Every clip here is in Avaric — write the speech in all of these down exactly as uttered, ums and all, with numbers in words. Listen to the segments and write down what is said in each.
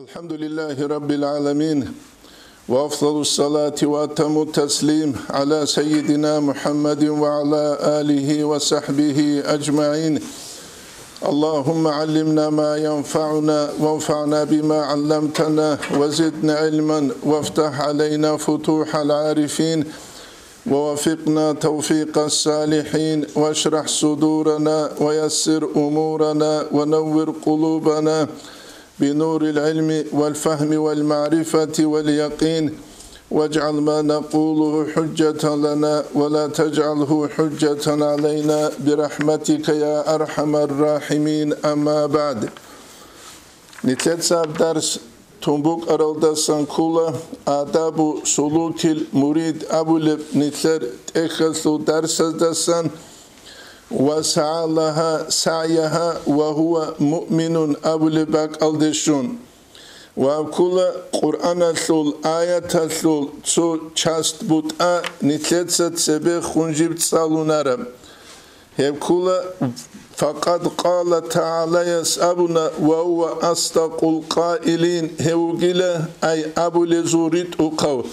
الحمد لله رب العالمين، وأفضل الصلاة وأتم التسليم على سيدنا محمد وعلى آله وصحبه أجمعين. اللهم علمنا ما ينفعنا وانفعنا بما علمتنا وزدنا علما وافتح علينا فتوح العارفين ووفقنا توفيق الصالحين واشرح صدورنا ويسر أمورنا ونور قلوبنا بنور العلم والفهم والمعرفة واليقين، واجعل ما نقوله حجة لنا ولا تجعله حجة علينا برحمتك يا أرحم الراحمين. أما بعد. Нилъеца дарс тун букӀаралдасан ккола Адабу сулукил мурид абулеб нилъер тӀехьалъул дарсаздасан, «وسعى لها سعيها وهو مؤمن» абулеб бакӀалде щун. Ва ккола Къуръаналъул аяталъул цо часть бутӀа нилъеца цебехун жиб цӀалунараб. Гьеб ккола: «فقد قال تعالى» яс абуна, «وهو أصدق القائلين», гьев вугила ай абулезул ритӀухъав: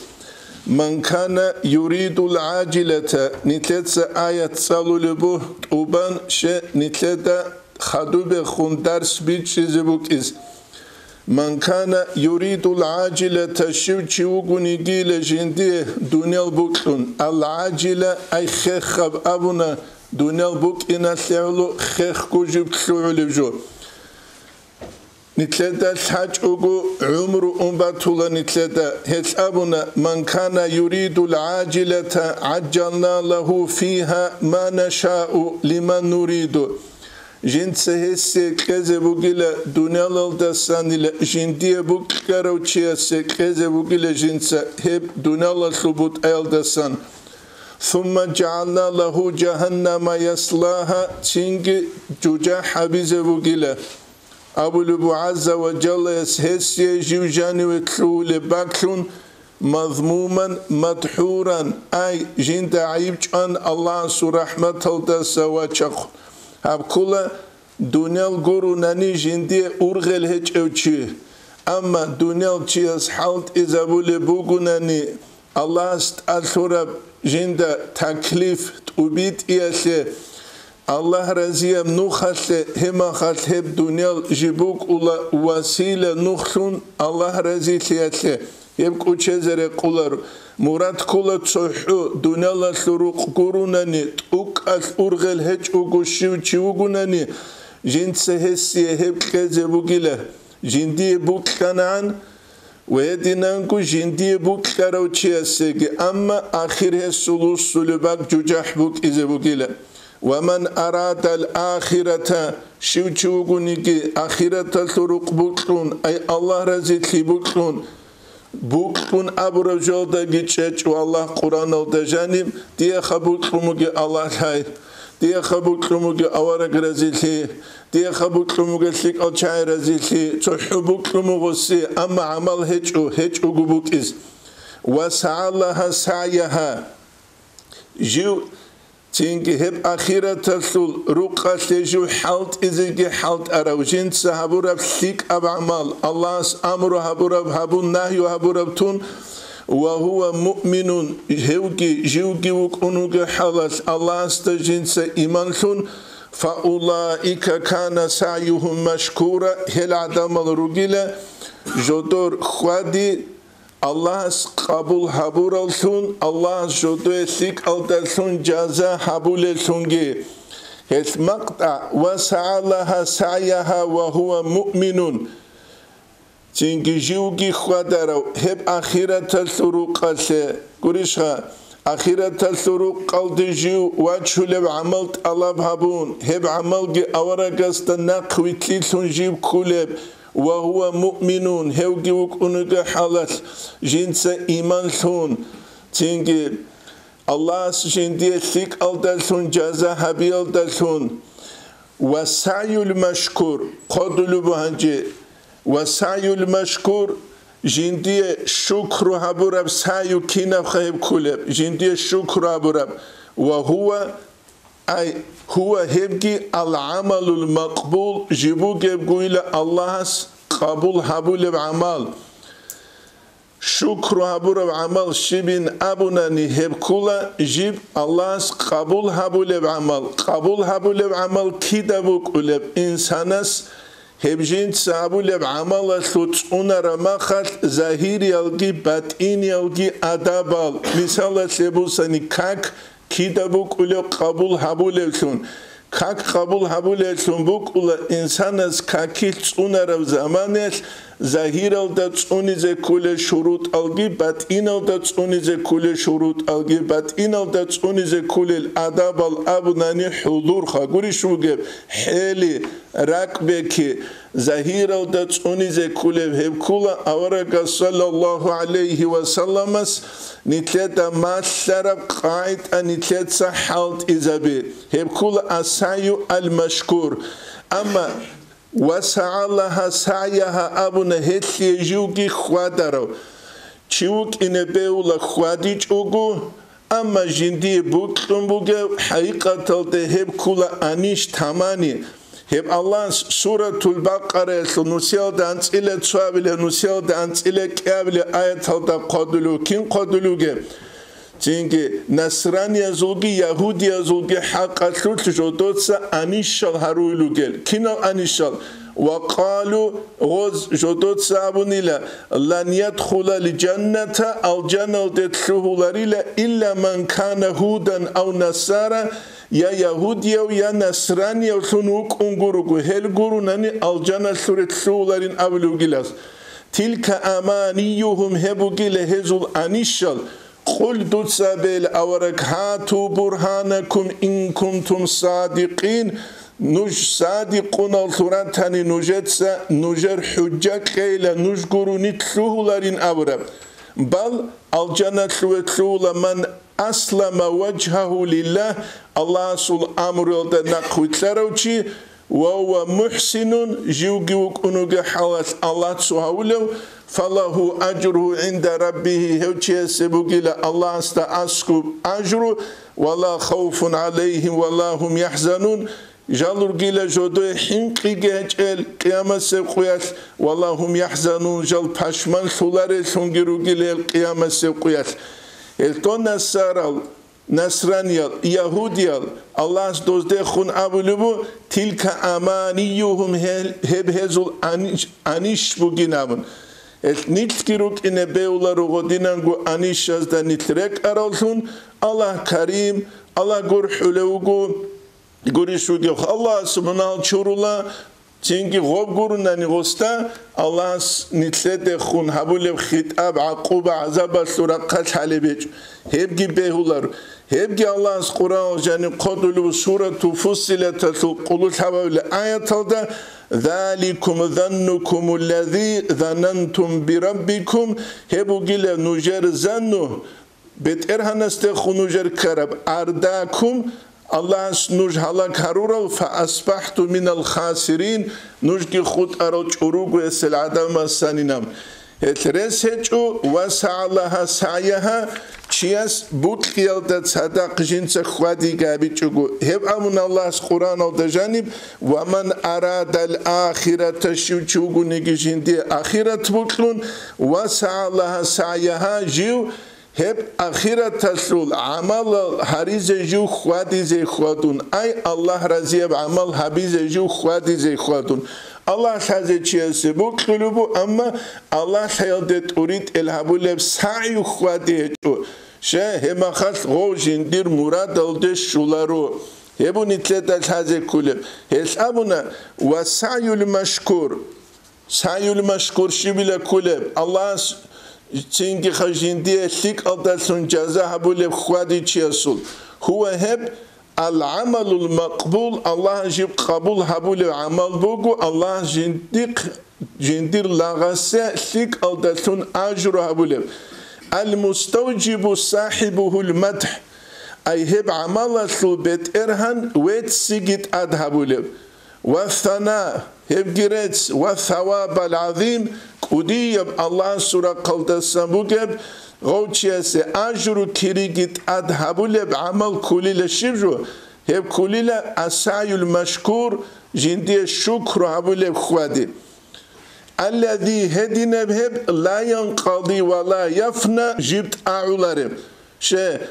«من كان يريد العاجلة», нилъеца аят цӀалулеб бугь тӀубан, щай нилъеда хадубехун дарс бичӀчӀизе букӀиз. «من كان يريد العاجلة», щив чи вугониги жиндие дуниял бокьун, «العاجلة», ай хехаб абуна, дуниял букӀиналъе гӀоло хехго жиб лъугӀулеб жо. Нилъеда лъачӀого гӀумру ун батула нилъеда. Гьелъ абуна: «من كان يريد العاجلة عجلنا له فيها ما نشاء لمن نريد». Жинца гьесие кьезе бугила дуниялалдасанила жиндие букьарав чиясе кьезе бугила жинца гьеб дуниялалъул бутӀаялдасан. «ثم جعلنا له جهنم يصلاها», цинги жужахӀ гьабизе бугила. Абулеб буго гӀазза ва жаллаяс гьесие жив жаниве лъугьулеб бакӀлъун, «مذموما مدحورا», ай, жинда гӀайиб чӀван Аллагьасул рахӀматалдаса вачахъун. Гьаб ккола дуниял гурунани жиндие ургъел гьечӀев чи. Амма дуниял чияс хӀалтӀизабулеб бугунани, Аллагьас тӀалъураб жинда таклиф тӀубитӀиялъе, Аллагь разияб нухалъе, гьеб мехалъ гьеб дуниял жиб букӀула васила нухлъун Аллагь разилъиялъе, гьеб кӀочезе рекъоларо. Мурад ккола цохӀо дуниялалъул рукъ гурунани, тӀокӀалъ ургъел гьечӀого щив чи вугунани, жинца гьесие гьеб кьезе бугила, жиндие букьанагӀан, ва гьединанго жиндие букьарав чиясеги, амма ахир гьесул вуссулеб бакӀ жужахӀ букӀизе бугила. «ومن أراد الآخرة», щив чи вугониги ахираталъул рукъ букьун, ай Аллагь разилъи букьун, букьун абураб жоялдаги чӀечӀо Аллагь Къуръаналда жаниб: «Диеха букьун бугеб Аллагь лъай, диеха букьун бугеб авараг разилъи, диеха букьун бугеб лъикӀал чагӀи разилъи, цохӀо букьун буго си, амма гӀамал гьечӀо, гьечӀого букӀиз». «وسعى لها سعيها». Жив цинги гьеб ахираталъул рукъалъе жив хӀалтӀизеги хӀалтӀарав, жинца гьабураб лъикӀаб гӀамал, Аллагьас амру гьабураб гьабун, нагью гьабураб тун, «وهو مؤمن», гьевги, живги вукӀун вугеб хӀалалъ Аллагьасда жинца иман лъун, «فأولئك كان سعيهم مشكورا», гьел гӀадамал ругила жодор хьвади Аллагьас къабул гьабураллъун, Аллагьас жодое лъикӀалдалъун жаза гьабулеллъунги. Гьелъ макътӀа: «وسعى لها سعيها وهو مؤمن». Цинги живги хьвадарав гьеб ахираталъул рукъалъе. Гурищха, ахираталъул рукъалде жив вачулеб гӀамал тӀалаб гьабун, гьеб гӀамалги аварагасда нахъ вилълъилъун жив ккулеб, «وهو مؤمن», гьевги вукӀун вугеб хӀалалъ жинца иман лъун, цинги Аллагьас жиндие лъикӀалдалъун жаза гьабиялдалъун. «والسعي المشكور», хъодулеб буго гьанже, «والسعي المشكور», жиндие шукру гьабураб сагӀю кинабха гьеб ккулеб, жиндие шукру гьабураб, «وهو», ай, «هو», гьебги, «العمل المقبول», жиб бугебгойила Аллагьас къабул гьабулеб гӀамал. Шукру гьабураб гӀамал щибин абунани, гьеб ккула жиб Аллагьас къабул гьабулеб гӀамал. Къабул гьабулеб гӀамал кида букӀулеб? Инсанас гьеб жинца гьабулеб гӀамалалъул цӀунараб махалъ загьириялги батӀиниялги адабал, мисалалъе бусани, как кида букӀулеб къабул гьабулевлъун? Как къабул гьабулевлъун букӀула, инсанас какилъ цӀунараб заманаялъ загьиралда цӀунизе кколел шурутӀалги, батӀиналда цӀунизе кколел шурутӀалги, батӀиналда цӀунизе кколел адабал абунани, хӀузур гьабурищ бугеб, хӀели, ракӀбеки, загьиралда цӀунизе кколеб гьеб ккула, аварагас саллаллагьу гӀалайгьи ва салламас нилъеда малъараб къагӀида нилъеца хӀалтӀизабе. Гьеб ккула ас-сагӀю ал-машкур. Амма «ва сагӀа лагьа сагӀягьа» абуна, гьелъие живги хьвадарав. Чи вукӀине бегьула хьвадичӀого, амма жиндие бокьун бугев, хӀакъикъаталде гьеб ккула анищ тамани. Гьеб Аллагьас Суратул Бакъараялъул нусиялда анцӀила цоабилеб, нусиялда анцӀила кӀиабилеб аяталда хъвадулев, кин хъвадулевги? Цинги насраниязулги ягьудиязулги хӀакъалъулъ жодоца анищал гьаруй ругел. Кинал анищал? «Ва къалу», гъоз жодоца абунила, «лан ядхулал жанната», алжаналде лъугьуларила, «илла ман кана гьудан ав насара», я ягьудияв, я насраниявлъун вукӀун гуруго, гьел гурунани алжаналъуре лъугьуларин абулев вугилас. «Тилка аманиюгьум», гьеб бугила гьезул анищал. «Къул», дуца абейла, авараг, «гьату бургьанакум ин кунтум садикъин», нуж садикъуналлъун ратани, нужеца нужер хӀужжа кьейила, нуж гурони лъугьуларин абураб. «Бал», алжаналъуве лъугьула, «ман аслама важгьагьу лиллагь», Аллагьасул амруялда нахъвилълъарав чи, «ва гьува мухӀсинун», живги вукӀун вугеб хӀалалъ Аллагь цо гьавулев, «фалагьу ажругьу гӀинда раббигьи», гьев чиясе бугила Аллагьасда аскӀуб ажру, «ва ла хавфун гӀалайгьим ва ла гьум яхӀзанун», жал ругила жодое хӀинкъиги гьечӀел къиямасеб къуялъ, «ва ла гьум яхӀзанун», жал пашманлъулареллъунги ругила гьел къиямасеб къуялъ. Гьелдон насарал, насраниял, ягьудиял, Аллагьас доздехун абулеб бу: «Тилка аманиюгьум», гьел-, гьеб гьезул аниш-, аниш бугин абун. Гьел нилъги рукӀине бегьуларо гъодинанго анишазда нилъ рекӀаравлъун. Аллагь карим, Аллагь гурхӀулев вуго, гурищ вугев, Аллагьас мунагьал чурула, Цинги гъоб гурунани гъосда Аллагьас нилъедехун гьабулеб хитӀаб, гӀакъуба, гӀазабалъул рахъалъ гьалеб гьечӀо, гьебги бегьуларо. Гьебги Аллагьас Къуръаналъ жаниб хъодулев Сурату Фуссилаталъул къуллъабабилеб аяталда: «Заликум заннукумуллази занантум бираббикум», гьеб бугила нужер занну, БетӀергьанасдехун нужер ккараб, ардакум, Аллагьас нуж гьалаг гьарурал, фаасбахӀтум минал хасирин, нужги хутӀарал чӀурулгуясел гӀадамасанинаб. Гьелъ рес гьечӀо, ва сагӀа лагьа сагӀягьа, чияс букьиялда цадахъ жинца хьвадиги гьабичӀого. Гьеб абуна Аллагьас Къуръаналда жаниб: «Ва ман арадал ахирата», щив чи вугониги жиндие ахират бокьун, «ва сагӀа лагьа сагӀягьа», жив Гьеб ахираталъул гӀамалал гьаризе жив хьвадизе хьвадун, ай Аллагь разияб гӀамал гьабизе жив хьвадизе хьвадун. Аллагь лъазе чиясе бокьулеб бу, амма Аллагь лъаялде тӀуритӀел гьабулеб сагӀю хьвади гьечӀо. Щай, гьеб махалъ гъов жиндир мурадалде щоларо. Гьеб нилъеда лъазе кколеб. Гьелъ абуна: «Ва сагӀюл машкур». СагӀюл машкур щибила кколеб? Аллагьас цинги хъа жиндие лъикӀалдалъун жаза гьабулеб хьвадичиясул. Гьува гьеб, ал-гӀамалул макъбул, Аллагьас жиб къабул гьабулеб гӀамал буго, Аллагьас жиндихъ-, жиндир лагъасе лъикӀалдалъун ажру гьабулеб. Ал-муставжибу сахибугьул мадхӀ. Ай гьеб гӀамалалъул бетӀергьан вецциги тӀад гьабулеб. Ва сана, гьебги рецц, ва савабал гӀазим, кӀудияб Аллагьасул рахъалдасан бугеб, гъовчиясе ажру кириги тӀад гьабулеб гӀамал кколила щиб жо? Гьеб кколила ас-сагӀюл машкур, жиндие шукру гьабулеб хьвади. Аллади гьединаб гьеб ла янкъади ва ла яфна жиб тӀагӀулареб. Ще,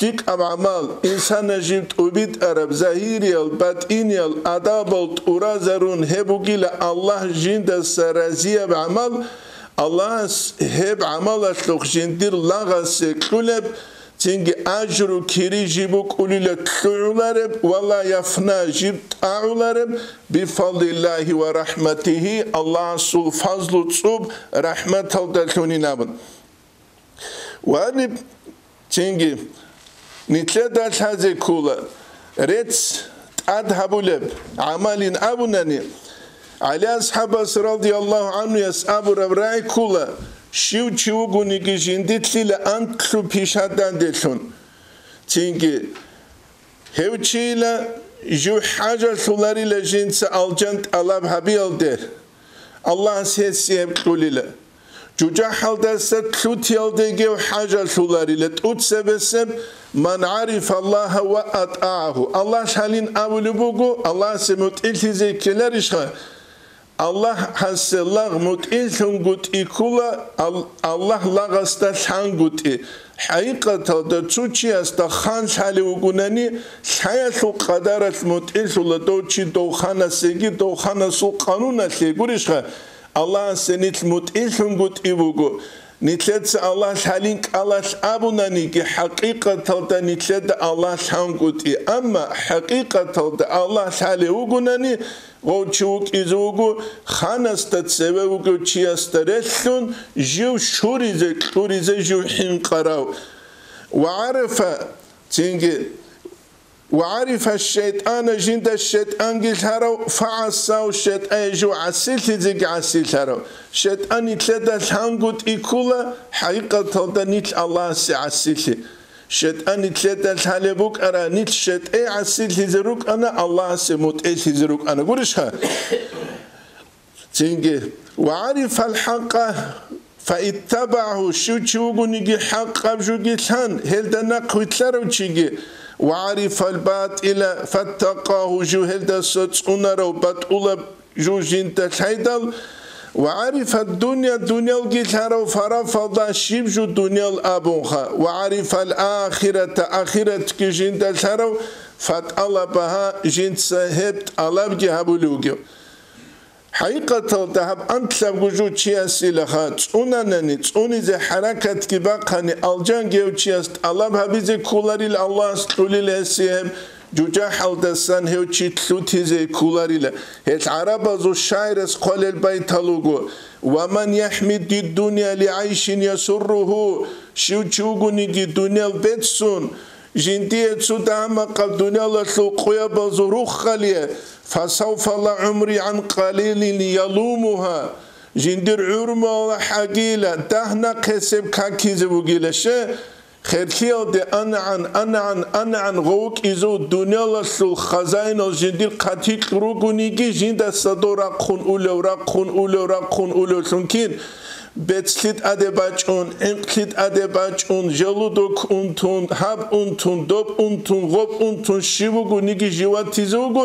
лъикӀаб гӀамал, инсана жиб тӀубитӀараб, загьириял, батӀиниял, адабал тӀуразарун гьеб бугила Аллагь жиндаса разияб гӀамал, Аллагьас гьеб гӀамалалъухъ жиндир лагъасе кьулеб, цинги ажру кири жиб букӀулила лъугӀулареб ва ла яфна жиб тӀагӀулареб, бифадлиллагьи ва рахӀматигьи, Аллагьасул фазлу цӀуб рахӀматалдалъунин абун. Ва ниб-, цинги, нилъеда лъазе ккола, рецц тӀад гьабулеб гӀамалин абунани, ГӀали асхӀабас радияллагьу гӀанхуяс абураб рагӀи ккола, щив чи вугониги жиндилъила анкьлъу пиша данделъун. Цинги, гьев чийила жив хӀажалъуларила жинца алжан тӀалаб гьабиялде, Аллагьас гьесие гьеб кьулила. ЖужахӀалдаса лъутиялдеги гьев хӀажалъуларила тӀуцебесеб, ман гӀарифа Аллагьа ва атӀагӀагьу. Аллагь лъалин абулеб буго, Аллагьасе мутӀигӀлъизе ккеларищха? Аллагьасе лагъ мутӀигӀлъунгутӀи ккола, Ал-, Аллагь лагъасда лъангутӀи. ХӀакъикъаталда цо чиясда хан лъалев вугунани, лъаялъул къадаралъ мутӀигӀлъула дов чи дов ханасеги, дов ханасул къануналъе гурищха, Аллагьасе нилъ мутӀигӀлъунгутӀи буго. Нилъеца Аллагь лъалин кӀалалъ абунаниги, хӀакъикъаталда нилъеда Аллагь лъангутӀи. Амма хӀакъикъаталда Аллагь лъалев вугунани, гъов чи вукӀизе вуго, ханасда цеве вугев чиясда релълъун, жив щуризе, кьуризе жив хӀинкъарав. Ва гӀарифа, цинги, ва гӀарифа шайтӀана, жинда шайтӀанги лъарав, фагӀасав, шайтӀае жив гӀасилъизеги гӀасилъарав. ШайтӀан нилъеда лъангутӀи ккола, хӀакъикъаталда нилъ Аллагьасе гӀасилъи. ШайтӀан нилъеда лъалеб букӀара, нилъ шайтӀе гӀасилъизе рукӀана, Аллагьасе мутӀигӀлъизе рукӀана. Гурищха? Цинги, ва гӀарифал хӀакъа фаиттабагӀу, щив чи вугониги хӀакъаб жуги лъан, гьелда нахъ вилълъарав чиги, ва гӀарифал батӀила фаттакъагьу, жив гьелдаса цӀунарав батӀулаб жужинда лъайдал, ва гӀарифа дунья, дунялги лъарав фарафалда щиб жу дуниял абунха, ва гӀарифал ахирата, ахиратги жинда лъарав фатӀалабагьа, жинца гьеб тӀалабги гьабулев вугев. ХӀакъикъаталда гьаб анлъабго жу чиясилаха, цӀунанани, цӀунизе хӀаракатги бахъани, алжан гьев чияс тӀалаб гьабизе кколарил Аллагьас кьулил гьесие гьеб, жужахӀалдасан гьев чи лъутизе кколарила. Гьелъ гӀарабазул шагӀирас хъвалел байтал руго: «Ва ман яхӀмиди дунья ли гӀайшин ясурругьу», щив чи вугониги дуниял беццун, жиндие цо дагьа-макъаб дуниялалъул къуябазул руххалие, «фасавфа ла гӀумри гӀан къалилин ялумугьа», жиндир гӀумрула хӀагила дагь нахъе себ какизе вугила ще, Херлъиялде анагӀан, анагӀан, анагӀан гъов вукӀизул дуниялалъул хазаинал жиндир хъатикь ругониги, жиндаса дов рахъун улев, рахъун улев, рахъун улевлъун кин, бецлъи тӀаде бачӀун, гӀинкълъи тӀаде бачӀун, желудок унтун, гьаб унтун, доб унтун, гъоб унтун, щив вугониги живатизе вуго,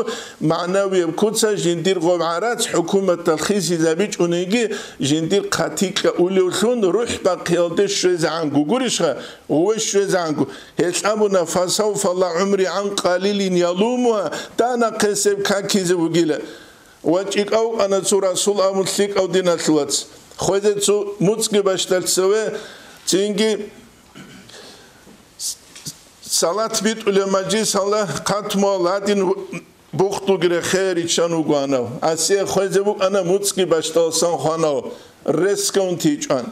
магӀнавияб куца жиндир гъоб гӀарац хӀукуматалъ хисизабичӀониги, жиндир хъатикьа улевлъун рухӀ бахъиялде щвезегӀан гугурищха? Гъуве щвезанго, гьелъ абуна: «Фасавфа ла гӀумри гӀан къалилин ялумуа», дана хъесеб какизе вугила. Ва чӀикӀав ана цо Расул абун лъикӀав диналъулац. Хвезе цо муцӀги бащдал цеве, цинги салат битӀулев мажлисалда хъатмуал гьадин Бухтуги рехе риччан вуго анав. Асие хвезе букӀана муцӀги бащдаласан хванав, рескавун тичӀван.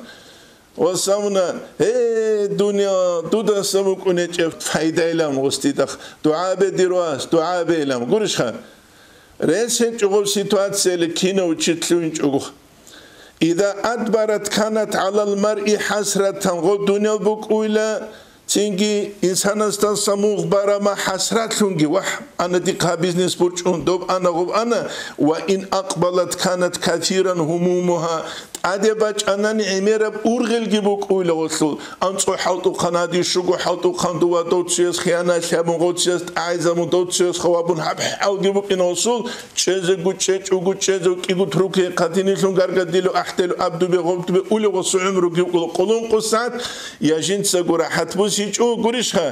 Ва самуна: «Гье, дунья, дудаса букӀун гьечӀеб файдайилан гъустидахъ, дугӀа бе дир вас, дугӀа бейилан». Гурищха? Рес гьечӀого ситуацияле кинав чи лъугьинчӀого. «Иза адбарат канат гӀалал маръи хӀасратан», гъо дуниял букӀуйла, Цинги инсанасдаса мугъ барама хӀасратлъунги, вагь, ана дихъа бизнес бурчӀун, доб ана, гъоб ана, ва ин акъбалат канат касиран гьумумугьа, тӀаде бачӀанани гӀемераб ургъелги букӀуйла гъолъул, анцӀго хӀалтӀухъан гьадин, щуго хӀалтӀухъан дова, доцияс хиянат гьабун, гъоцияс тӀагӀизабун, доцияс хавабун, гьаб хӀалги букӀин гъосул, чӀезегу чӀечӀого, чӀезегу кӀиго туркей хъатинилъун гаргадилу, ахӀделу абдубе, гъобтубе улев гъосул гӀумруги вукӀула къулун-къусат, я жинцаго рахӀат бусичӀо гурищха?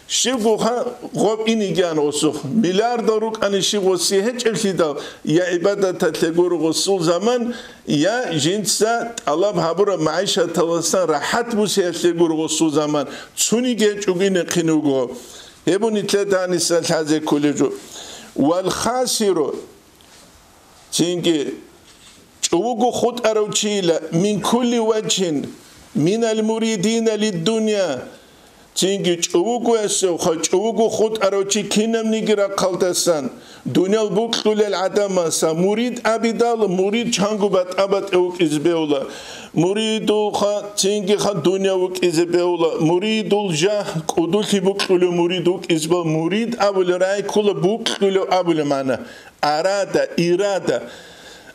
Щибго ха гъоб инигиян гъосухъ, миллиардал рукӀани щиб гъоси гьечӀеблъидал, я гӀибадаталъе гуро гъосул заман, я жинца тӀалаб гьабураб магӀишаталасан рахӀат бусиялъе гуро гъосул заман, цуниги гьечӀого инехъин вуго. Гьеб нилъеда гьаниса лъазе кколеб жо. Вал хасиру, цинги чӀугуго хутӀарав чийила, мин кулли ваджгьин, минал муридина лиддуния, цинги чӀугугоясевха, чӀугуго хутӀарав чи кинабниги рахъалдасан, дуниял букьулел гӀадамаса мурид абидал, мурид чанго батӀа-батӀа вукӀизе бегьула. Муридулха, цингиха дунияв вукӀизе бегьула. Муридул жагь, кӀудулъи букьулев мурид вукӀизе бегьула. Мурид абулеб рагӀи ккола букьулев абулеб магӀна. Арада, ирада.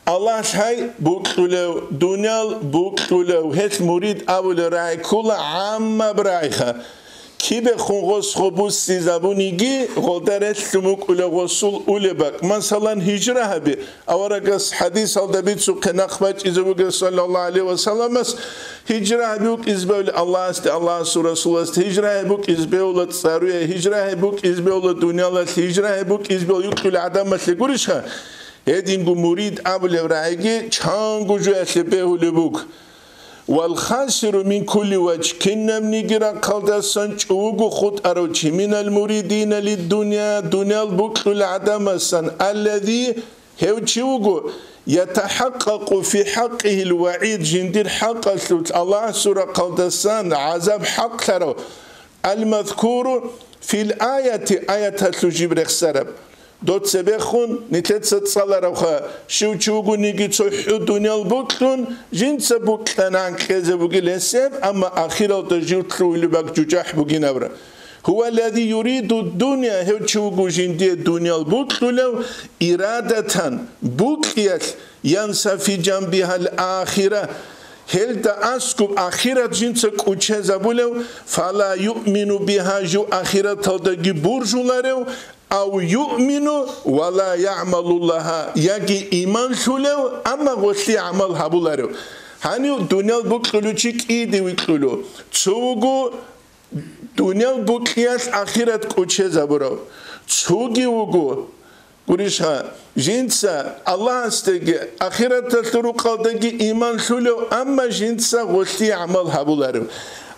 Аллагь лъай букьулев, дуниял букьулев, гьелъ мурид абулеб рагӀи ккола гӀаммаб рагӀиха. Кибехун гъос гъо буссизабуниги, гъолда релълъун вукӀулев гъосул улеб бакӀ. Масалан, гьижра гьаби. Аварагас хӀадисалда бицухъе нахъ бачӀизе бугеб, саллаллагьу гӀалайгьи ва салламас, гьижра гьаби букӀизе бегьула Аллагьасде, Аллагьасул Расуласде, гьижра гьаби букӀизе бегьула цӀаруе, гьижра гьаби букӀизе бегьула дуниялалъе, гьижра гьаби букӀизе бегьула юкьулел гӀадамалъе гурищха? Гьединго мурид абулеб рагӀиги чанго жоялъе бегьулеб буго. Вал хасиру мин кулли ваджгь, кинабниги рахъалдасан чӀугуго хутӀарав чи, минал муридина лиддуния, дуниял букьулел гӀадамасан, аллази, гьев чи вуго, ятахӀакъкъакъу фи хӀакъигьил вагӀид, жиндир хӀакъалъулъ Аллагьасул рахъалдасан гӀазаб хӀакълъарав, алмазкуру фил аяти, аяталъул жиб рехсараб. Дов цебехун нилъеца цӀаларавха, щив чи вугониги цо хӀу дуниял букьун, жинца букьана анкьезе бугел гьесеб, амма ахиралда жив лъугьулеб бакӀ жужахӀ бугин абура. Гьува аллази юриду дунья, гьев чи вуго жиндие дуниял букьулев, ирадатан, букьиялъ, янса фи жанбигьал ахира, гьелда аскӀуб ахират жинца кӀучезабулев, фала юъмину бигьа, жив ахираталдаги буржуларев, ав юъмину ва ла ягӀмалу лагьа, яги иман лъулев, амма гъолъие гӀамал гьабуларев. Гьанив дуниял букьулев чи кӀиде викьулев. Цо вуго дуниял букьиялъ ахират кӀучезабурав. Цоги вуго, гурищха, жинца Аллагьасдаги ахираталъул рукъалдаги иман лъулев, амма жинца гъолъие гӀамал гьабуларев.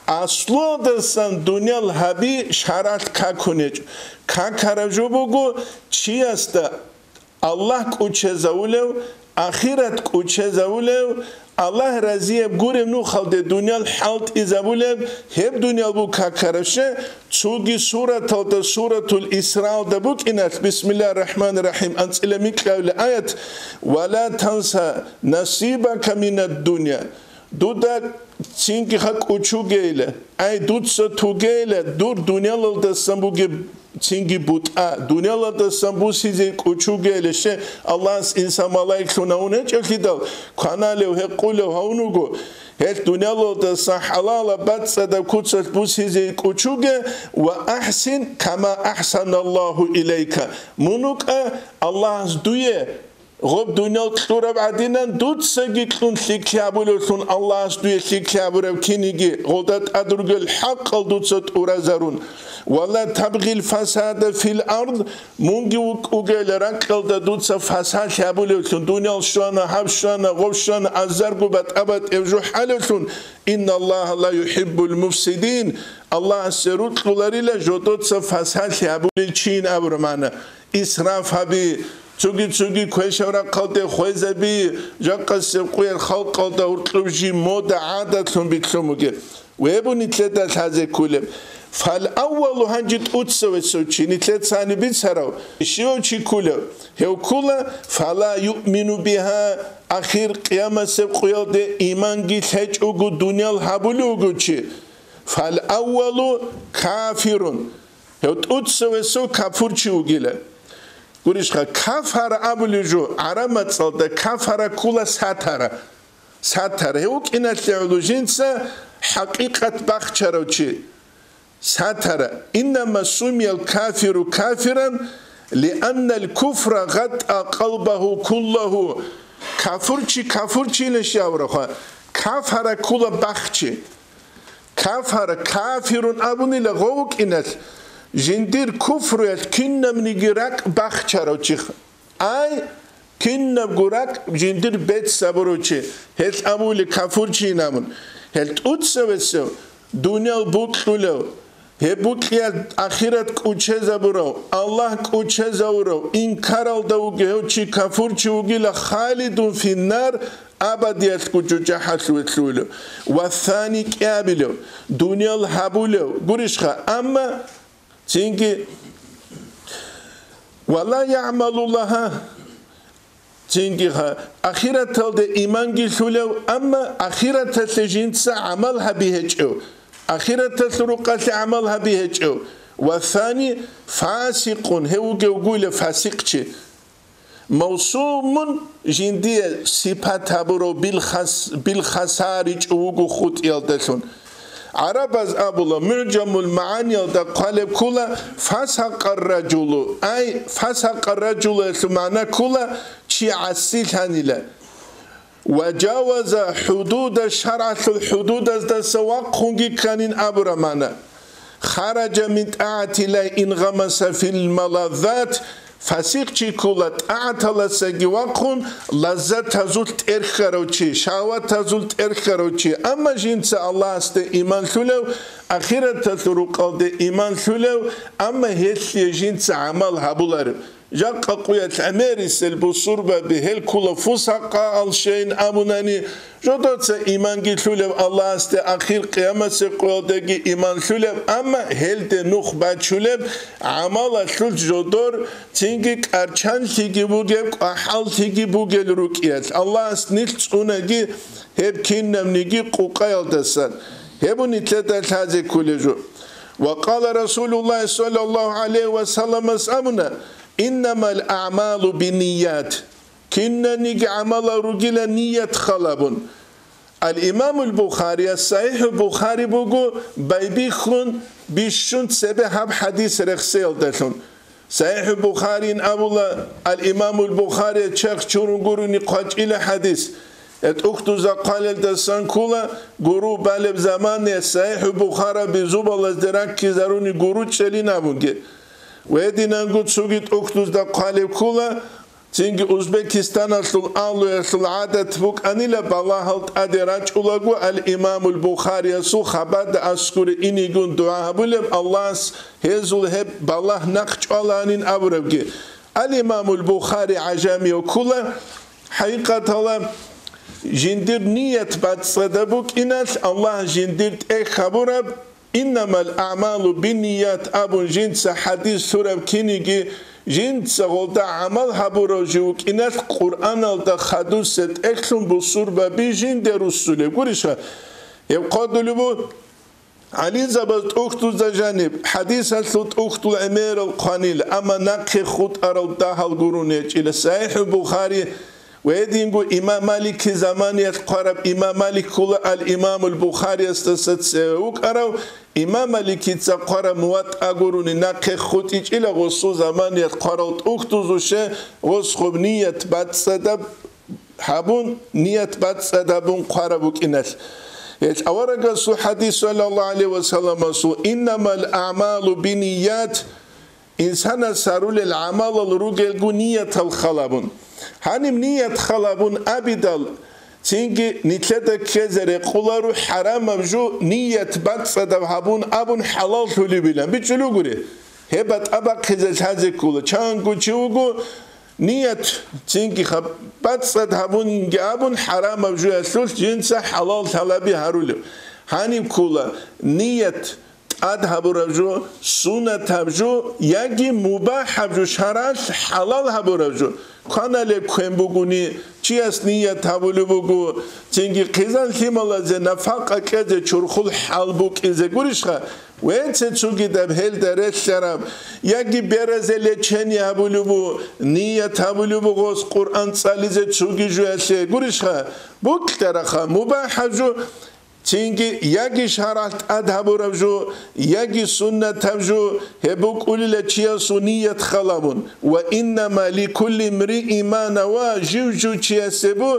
Аслуялдасан дуниял гьаби шаргӀалъ какунечӀо. Какараб жо буго, чиясда Аллагь кӀучезавулев, ахират кӀучезавулев, Аллагь разияб гуреб нухалде дуниял хӀалтӀизабулеб, гьеб дуниял буго какараб щай, цоги сураталда, суратул Исраалда букӀиналъ, бисмиллагьир рахӀманир рахӀим, анцӀила микьабила аят, «Ва ла танса насибака минад дунья». Дуда цинги хакӀ кӀучугейила, ай, дуца тугейила дур дуниялалдасан бугеб цинги бутӀа, дуниялалдасан бусизе кӀучугейила, ще Аллагьас инсан малаиклъун гьавун гьечӀелъидал, кваналев, гьекъулев гьавун вуго, гьелъ дуниялалдасан хӀалалаб бацӀцӀадаб куцалъ бусизе кӀучуге, ва ахӀсин, кама ахӀсаналлагьу илайка, мун вукӀа Аллагьас дуе, гъоб дуниял кьураб гӀадинан дуцаги кьун лъикӀлъи гьабулевлъун, Аллагьас дуе лъикӀлъи гьабураб киниги гъолда тӀад ругел хӀакъал дуца тӀуразарун. Ва ла табгъил фасада фил ард, мунги вукӀугел ракьалда дуца фасад гьабулевлъун, дуниял щвана, гьаб щвана, гъоб щвана, азарго батӀа-батӀев жо хӀалевлъун, инналлагьа ла юхӀиббул муфсидин, Аллагьасе рукьуларила жодоца фасад гьабулел чин абураб магӀна. Исраф гьаби, цоги-цоги квешаб рахъалде хвезаби, жакъасеб къуял халкъалда гьоркьоб жи мода гӀадатлъун битлъун бугеб. Вебу нилъеда лъазе кколеб. Фал аввалу, гьанже тӀуцавесев чи, нилъецани бицарав, щивав чи кколев? Гьев ккола, фала юъмину бигьа, ахир къиямасеб къуялде иманги лъечӀого дуниял гьабулев вуго чи. Фал-аввалу кафирун. Гьев тӀуцевесев кафурчи вугила. Гурищха, кафара абулев жо, гӀараб мацӀалда кафара ккула сатара. Сатара. Гьев вукӀиналъе гӀоло жинца хӀакъикъат бахчарав чи. Сатара. Иннама сумиял кафиру кафиран, лианнал куфра гъатта къалбагьу куллагьу. Кафурчи кафурчилан щаврахъа. Кафара ккула бахчи. Кафара, кафирун абунила гъов вукӀиналъ, жиндир куфруялъ кинабниги ракӀ бахчарав чиха. Ай, кинабго ракӀ жиндир бецӀ гьабурав чи, гьелъ абули кафурчийин абун. Гьел тӀуцевесев, дуниял букьулев, гьеб букьиялъ ахират кӀучезабурав, Аллагь кӀучезавурав, инкаралда вугев чи кафурчи вугила, халидун финнар, абадиялъго жужахӀалъуве лъугьулев ва сани кӀиабилев, дуниял гьабулев гурищха, амма цинги, вала ягӀмалу лагьа, цинги ха, ахираталде иманги лъулев, амма ахираталъе жинца гӀамал гьаби гьечӀев, ахираталъул рукъалъе гӀамал гьаби гьечӀев, ва сани фасикъун, гьев вугев гуйла фасикъчи. Мавсумун, жиндие сипат гьабурав билхас-, билхасаричӀо вуго хутӀиялдалъун. ГӀарабаз абула, МугӀжамул МагӀаниялда хъвалеб ккула, фасакъар ражулу, ай, фасакъар ражулу гьелъул магӀна ккула, чи гӀасилъанила. Ва жаваза хӀудуда, шаргӀалъул хӀудудаздаса вахъунги кканин абураб магӀна. Хараджа мин тӀагӀатиллагь ин гъамаса фил малаззат, фасикъчи ккула тӀагӀаталасаги вахъун, лаззатазул тӀерхьарав чи, шагьватазул тӀерхьарав чи, амма жинца Аллагьасде иман лъулев, ахираталъул рукъалде иман лъулев, амма гьелъие жинца гӀамал гьабуларев. Жакъа къуялъ гӀемерисел бусурбаби гьел ккула фусакъа алшейн абунани, жодоца иманги лъулеб Аллагьасде, ахир къиямасеб къоялдеги иман лъулеб, амма гьелде нух бачулеб гӀамалалъул жодор, цинги кӀарчанлъиги бугеб, кӀвахӀаллъиги бугел рукӀиялъ, Аллагьас нилъ цӀунаги гьеб кинабниги къукъаялдасан. Гьеб нилъеда лъазе кколеб жо. Ва къала Расулуллагь саллаллагьу гӀалайгьи ва салламас абуна, «Иннамал аъмалу бинният». Кинаниги гӀамалал ругила ният халабун. Ал-Имамул Бухарияс СахӀихӀул Бухари буго байбихьун бищун цебе гьаб хӀадис рехсеялдалъун. СахӀихӀул Бухарин абула, ал-Имамул Бухария черх чурун гурони хъвачӀила хӀадис. Э, тӀухьдузда хъвалелдасан ккула, гуру балеб замане СахӀихӀул Бухараби зубалазде раккизаруни гуру чӀелин абунги. Гьединанго цоги тӀухьдузда хъвалеб ккула, цинги Узбекистаналъул агьлуялъул гӀадат букӀанила, балагьал тӀаде рачӀулаго ал-Имамул Бухариясул хабада аскуре инигун дугӀа гьабулеб, Аллагьас гьезул гьеб балагь нахъ чӀваланин абурабги. Ал-Имамул Бухари гӀажамияв ккула, хӀакъикъаталда, жиндир ният бацӀцӀадаб букӀиналъ, Аллагь жиндир тӀехь гьабураб, «Иннамал аъмалу бинният» абун жинца хӀадис лъураб киниги, жинца гъолда гӀамал гьабурав жив вукӀиналъ, Къуръаналда хадусеб тӀехьлъун бусурбаби жинде руссулеб гуриша? Гьеб хъодулеб бу-, гӀалимзабаз тӀухьдузда жаниб, хӀадисалъул тӀухьдул гӀемерал хъванил, амма нахъе хутӀарал дагьал гурун гьечӀила. СахӀихӀул Бухари ва гьединго имам Малики заманиялъ хъвараб имам Малик ккула ал-Имамул Бухариясдаса цеве вукӀарав, имам Маликица хъвараб МуватӀа гурони нахъе хутӀичӀила гъосул заманиялъ хъварал тӀухьдузуше гъос гъоб ният бацӀцӀадаб гьабун, ният бацӀцӀадабун хъвараб букӀиналъ. Гьелъ аварагасул хӀадис, саллаллагьу гӀалайгьи ва салламасул, «Иннамал аъмалу бинният», инсанас гьарулел гӀамалал ругелгу ниятал халабун. Гьаниб ният халабун абидал, цинги нилъеда ккезе рекъоларо хӀарамаб жо ният бацӀцӀадаб гьабун абун хӀалаллъулебилан бичӀчӀулугури. Гьеб батӀа бахъизе лъазе ккола, чанго чи вуго, ният цинги хаб-, бацӀцӀад гьабунинги абун, хӀарамаб жоялъулъ жинца хӀалал лъалаби гьарулев. Гьаниб ккола, ният тӀад гьабураб жо, суннатаб жо, яги мубахӀаб жо, шаргӀалъ хӀалал гьабураб жо. Кваналеб квен бугони, чияс ният гьабулеб буго, цинги хъизан лъималазе нафакъа кьезе чурхул хӀал букӀизе гурищха, вецецугидаб гьелда релълъараб, яги беразе лечение гьабулеб бу, ният гьабулеб буго гъос Къуръан цӀализе цуги жуялъе гурищха, букьараха мубахӀаб жо, цинги яги шаргӀалъ тӀад гьабураб жо, яги суннатаб жо, гьеб букӀулила чиясул ният халабун. Ва иннама ликулли имриин ма нава, жив-жив чиясе бу,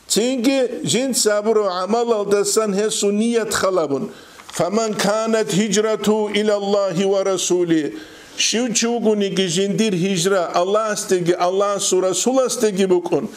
цинги жинца гьабураб гӀамалалдасан гьесул ният халабун. Фаман канат гьижрату илаллагьи ва расулигьи. Щив чи вугониги жиндир гьижра Аллагьасдеги Аллагьасул Расуласдеги букӀун,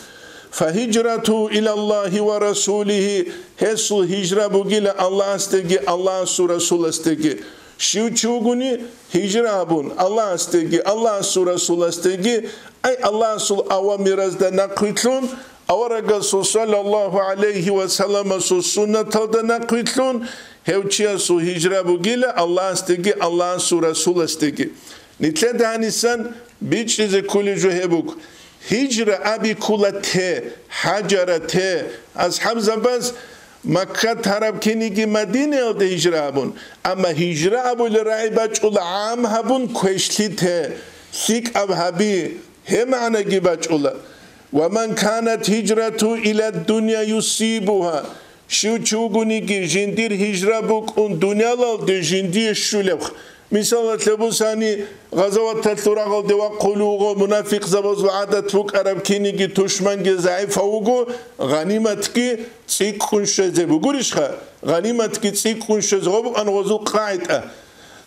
фагьижрату илаллагьи ва расулигьи, гьесул гьижра бугила Аллагьасдеги Аллагьасул Расуласдеги. Щив чи вугони гьижра гьабун Аллагьасдеги Аллагьасул Расуласдеги, ай Аллагьасул авамиразда нахъвилълъун, аварагасул саллаллагьу гӀалайгьи ва салламасул суннаталда нахъвилълъун, гьев чиясул гьижра бугила Аллагьасдеги Аллагьасул Расуласдеги. Нилъеда гьанисан бичӀчӀизе кколеб жо гьеб буго. Гьижра аби ккола те, гьажара те. АсхӀабзабаз Макка тараб киниги Мадинаялде гьижра абун, амма гьижра абулеб рагӀи бачӀула гӀам гьабун квешлъи те, лъикӀаб гьаби, гьеб магӀнаги бачӀула. Ва ман канат гьижрату ила дунья юсибугьа, щив чи вугониги жиндир гьижра букӀун дунялалде жиндие щулеб. Мисалалъе бусани, гъазаваталъул рагъалде вахъулев вуго, мунафикъзабазул гӀадат букӀараб киниги тушманги загӀипав вуго, гъаниматги цӀикӀкӀун щвезе бугурищха? Гъаниматги цӀикӀкӀун щвезе гъо букӀан гъозул къагӀида.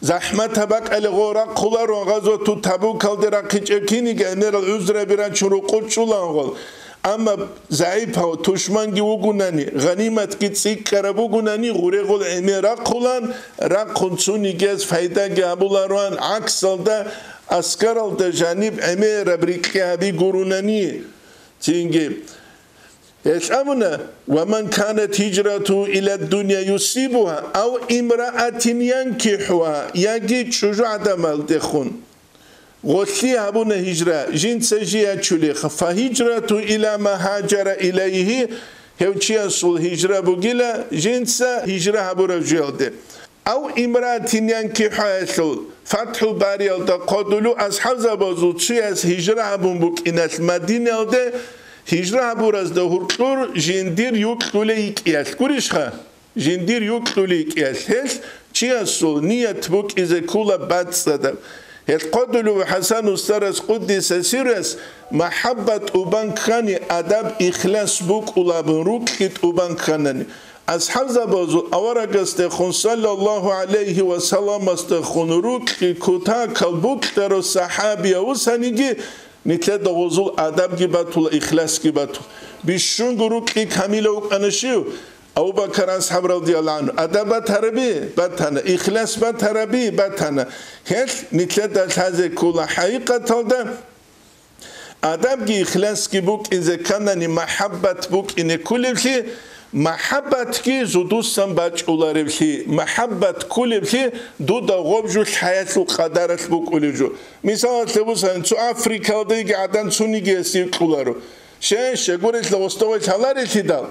ЗахӀмат гьаб бакӀалде гъо рахъуларо, гъазавату Табукалде рахъичӀеб киниги гӀемерал гӀузраби рачун рукъуб чӀулан гъол. Амма загӀипав тушманги вугунани, гъаниматги цӀикӀкӀараб бугунани, гъурегъул гӀемер рахъулан, рахъун цунигияс пайдаги гьабулароан, гӀаксалда, аскаралда жаниб гӀемераб рикьи гьаби гурунани. Цинги гьелъ абуна: «Ва ман канат гьижрату ила дунья юсибугьа ав имраатин янкихугьа», яги чӀужугӀадамалдехун. Гъолъи гьабуна гьижра, жинца жи ячулеха, фагьижрату ила ма гьажара илайгьи, гьев чиясул гьижра бугила, жинца гьижра гьабураб жуялде. Ав имраатин янкихугьа, гьелъул ФатхӀул Бариялда хъодулев асхӀабзабазул цояс гьижра гьабун букӀиналъ Мадинаялде, гьижра гьабуразда гьуркьур жиндир юкьулей йикӀиялъ гурищха? Жиндир юкьулей йикӀиялъ гьелъ чиясул ният букӀизе ккола бацӀцӀадаб. Гьелъ хъодулев ХӀасан устарас, къуддиса сиррас, махӀаббат тӀубан ккани, адаб, ихлас букӀулаб, рукьи тӀубан кканани. АсхӀабзабазул аварагасдехун, саллаллагьу гӀалайгьи ва салламасдехун, рукьи кутакал букьарав сахӀабияв вусаниги, нилъеда гъозул адабги батула, ихласги батула. Бищунго рукьи камилав вукӀана щив? Абу Бакар асхӀаб радияллагьу гӀангьу. Адаб батараби? Батана. Ихлас батараби? Батана. Гьелъ нилъеда лъазе ккола хӀакъикъаталда адабги ихласги букӀине кканани, махӀаббат букӀине кколеблъи, махӀаббатги зудусан бачӀулареблъи, махӀаббат кколеблъи дуда гъоб жо лъаялъул къадаралъ букӀулеб жо. Мисалалъе бусани, цо Африкалда йиги гӀадан цониги гьесие кьоларо. Щай, щай гурелъул гъосда гъой лъаларелъидал?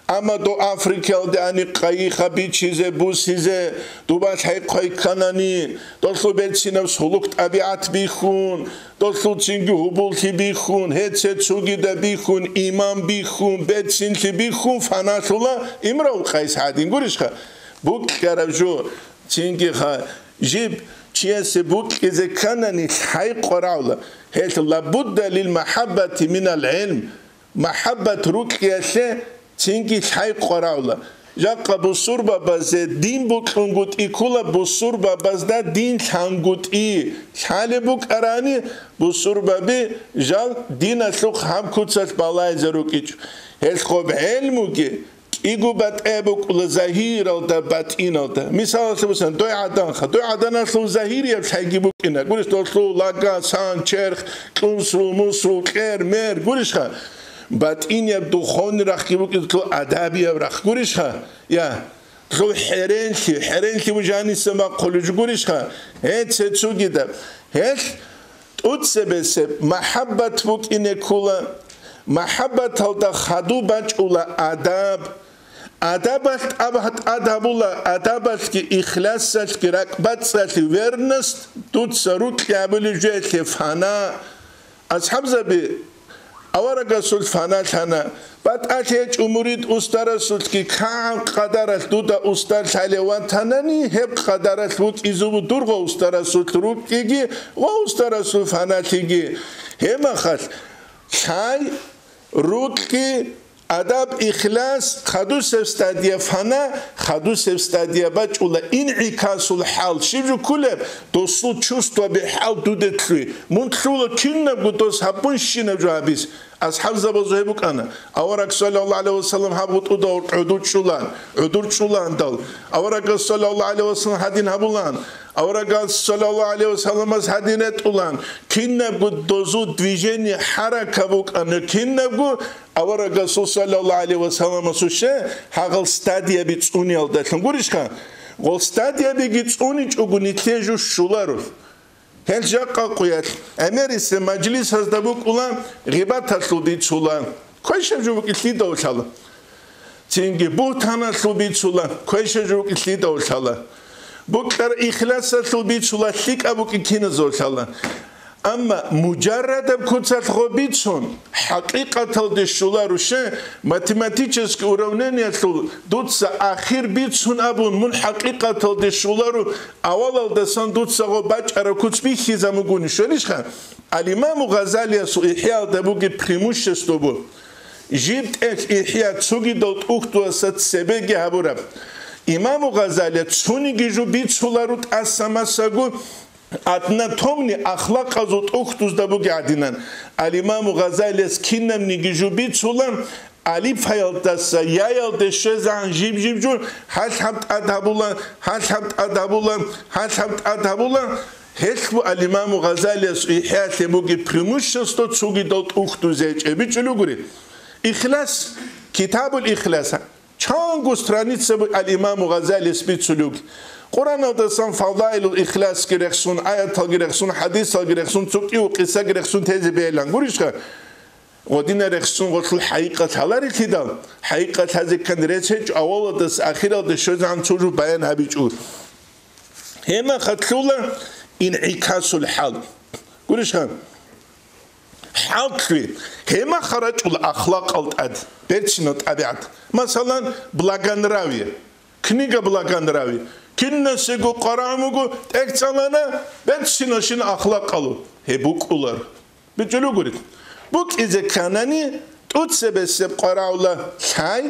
Амма дов Африкаялде ани къайиха бичизе, бусизе, дуба лъай-хъвай кканани, долъул берцинаб сулук-тӀабигӀат бихьун, долъул цинги гьубуллъи бихьун, гьеце цугида бихьун, иман бихьун, берцинлъи бихьун фаналъула, Имравул Къайс гӀадин гурищха? Букьараб жо, цингиха, жиб чиясе букьизе кканани лъай къварагӀула. Гьелъ лабудда лил махӀаббати минал гӀилм. МахӀаббат рукьиялъе цинги лъай къварагӀула. Жакъа бусурбабазе дин букьунгутӀи ккола, бусурбабазда дин лъангутӀи лъалеб букӀарани, бусурбаби жал диналъухъ гьаб куцалъ балагьизе рукӀичӀо. Гьелъ гъоб гӀелмуги кӀиго батӀияб букӀула: загьиралда, батӀиналда. Мисалалъе бусани, дой гӀаданха, дой гӀаданалъул загьирияб лъайги букӀина. Гурищ, долъул лага, сан, черх, кьунсул, мусул, кьер, мер, гурищха? БатӀинияб духовный рахъги букӀина, долъул адабияб рахъ, гурищха? Я. Гьел хӀеренлъи, хӀеренлъи бу жаниса бахъулеб жо гурищха? Гье, цецугидаб. Гьелъ тӀуцебесеб махӀаббат букӀине ккола. МахӀаббаталда хадуб бачӀула адаб. Адабалъ тӀаб-, тӀад гьабула, адабалъги, ихласалъги, ракӀбацӀцӀалъи, верность, дуца рукьи гьабулеб жоялъе фана. АсхӀабзаби аварагасул фана лъана, батӀалъи гьечӀо мурид устарасулъги, кагӀан къадаралъ дуда устар лъалев ватанани, гьеб къадаралъ вукӀизе ву дурго устарасулъ рукьиги ва устарасул фаналъиги. Гьебмахалъ лъай, рукьи, адаб, ихлас, хадусеб стадия фана, хадусеб стадия бачӀула инъикасул хӀал. Щиб жо кколеб? Досул чувствоби, хӀал дуде лъуй. Мун лъула кинабго дос гьабунщинаб жо гьабиз. АсхӀабзабазул гьеб букӀана. Авараг, саллаллагьу гӀалайгьи вассалам, гьаб гъутӀуда гӀодор чӀулан, гӀодор чӀуландал, аварагас, саллаллагьу гӀалайгьи вассалам, гьадин гьабулан. Аварагас, саллаллагьу гӀалайгьи вассаламас, гьадин ретӀулан. Кинабго дозул движение, хӀарака букӀана, кинабго авараг Расул, саллаллагьу гӀалайгьи вассаламасул, ще гьагъал стадияби цӀуниялдалъун гурищха? Гъол стадиябиги цӀуничӀого нилъее жо щоларо. Гьел жакъа къуялъ гӀемерисеб мажлисазда букӀула, гъибаталъул бицула, квешаб жо букӀи лъидав лъала. Цинги бугьтаналъул бицула, квешаб жо букӀи лъидав лъала. Букьар ихласалъул бицула, лъикӀаб букӀи киназав лъала. Амма мужаррадаб куцалъ гъо бицун, хӀакъикъаталде щоларо, ще, математический уравнениялъул дуца ахир бицун абун, мун хӀакъикъаталде щоларо, авалалдасан дуца гъо бачӀараб куц бихьизабугони щвелищха? Ал-Имаму Гъазалиясул ИхӀяалда бугеб преимущество бу. Жиб тӀехь ИхӀя цогидал тӀухьдузаса цебеги гьабураб. Имаму Гъазалия цониги жо бицуларо тӀаса-масаго, одна томни ахлакъазул тӀухьдузда бугеб гӀадинан. Ал-Имаму Гъазалияс кинабниги жо бицула, алифаялдаса яялде щвезегӀан жиб-жиб жо, гьалъаб тӀад гьабула, гьалъаб тӀад гьабула, гьалъаб тӀад гьабула. Гьелъ бу ал-Имаму Гъазалияс ИхӀялъе бугеб преимущество цогидал тӀухьдузе гьечӀеб. БичӀчӀулев гури. Ихлас, Китабул Ихлас. Чанго страница бу ал-Имаму Гъазалияс бицулев. Къуръаналдасан Фадаилул Ихласги рехсун, аяталги рехсун, хӀадисалги рехсун, цо кӀиго къисаги рехсун тезе бегьилан. Гурищха? Гъодина рехсун гъолъул хӀакъикъат гьаларелъидал, хӀакъикъат лъазе ккан рецц гьечӀо, авалалдаса ахиралде щвезегӀан цо жо баян гьабичӀо. Гьебмахалъ лъула инъикасул хӀал. Гурищха? ХӀал лъугьи, гьебмахалъ рачӀула ахлакъал тӀад, берцинал тӀабигӀат. Масалан, благонравие. Книга Благонравия. Кинасего къварагӀун буго, тӀехь цӀалана, берцинал щин ахлакъалу. Гьеб букӀулар. БичӀчӀулев гури. БукӀизе кканани, тӀуцебесеб къварагӀула лъай,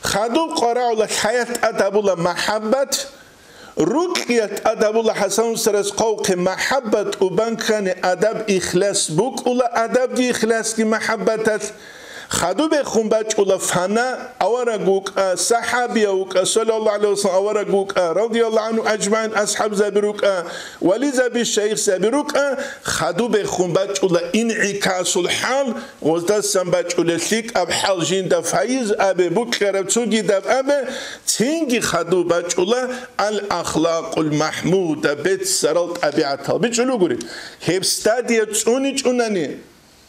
хадуб къварагӀула лъаялъ тӀад гьабула махӀаббат, рукьиялъ тӀад гьабула ХӀасан устарас хъвавухъе махӀаббат тӀубан ккани адаб-ихлас букӀула, адабги ихласги махӀаббаталъ. Хадубехун бачӀула фана, авараг вукӀа, сахӀабияв вукӀа, саллаллагьу гӀалайгьи вассалам, авараг вукӀа, радияллагьу гӀангьу ажмагӀин, асхӀабзаби рукӀа, вализаби, шайихзаби рукӀа, хадубехун бачӀула инъикасул хӀал, гъоздасан бачӀула лъикӀаб хӀал, жинда файз абе, букьараб цогидаб абе, цинги хадуб бачӀула ал-ахлакъул махӀмуда, беццарал тӀабигӀатал. БичӀчӀулев гури, гьеб стадия цӀуничӀунани,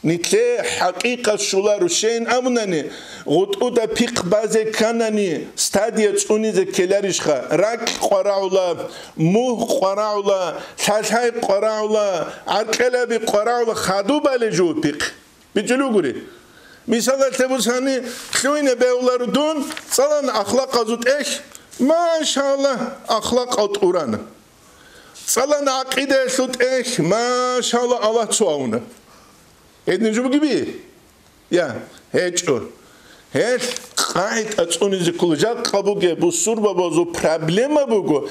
нилъее хӀакъикъат щоларо, щейин абунани, гъутӀуда пихъ базе кканани, стадия цӀунизе ккеларищха? РакӀ къварагӀула, мугь къварагӀула, лъалъай къварагӀула, гӀаркьелаби къварагӀула, хадубали жо пихъ. БичӀчӀулев гури. Мисалалъе бусани, лъугьине бегьуларо дун, цӀалана ахлакъазул тӀехь, машаллагь, ахлакъал тӀурана. ЦӀалана гӀакъидаялъул тӀехь, машаллагь, Аллагь цо авуна. Гьедин жо бугеби? Я, гьечӀо. Гьелъ къагӀида цӀунизе ккола. Жакъа бугеб бусурбабазул проблема буго,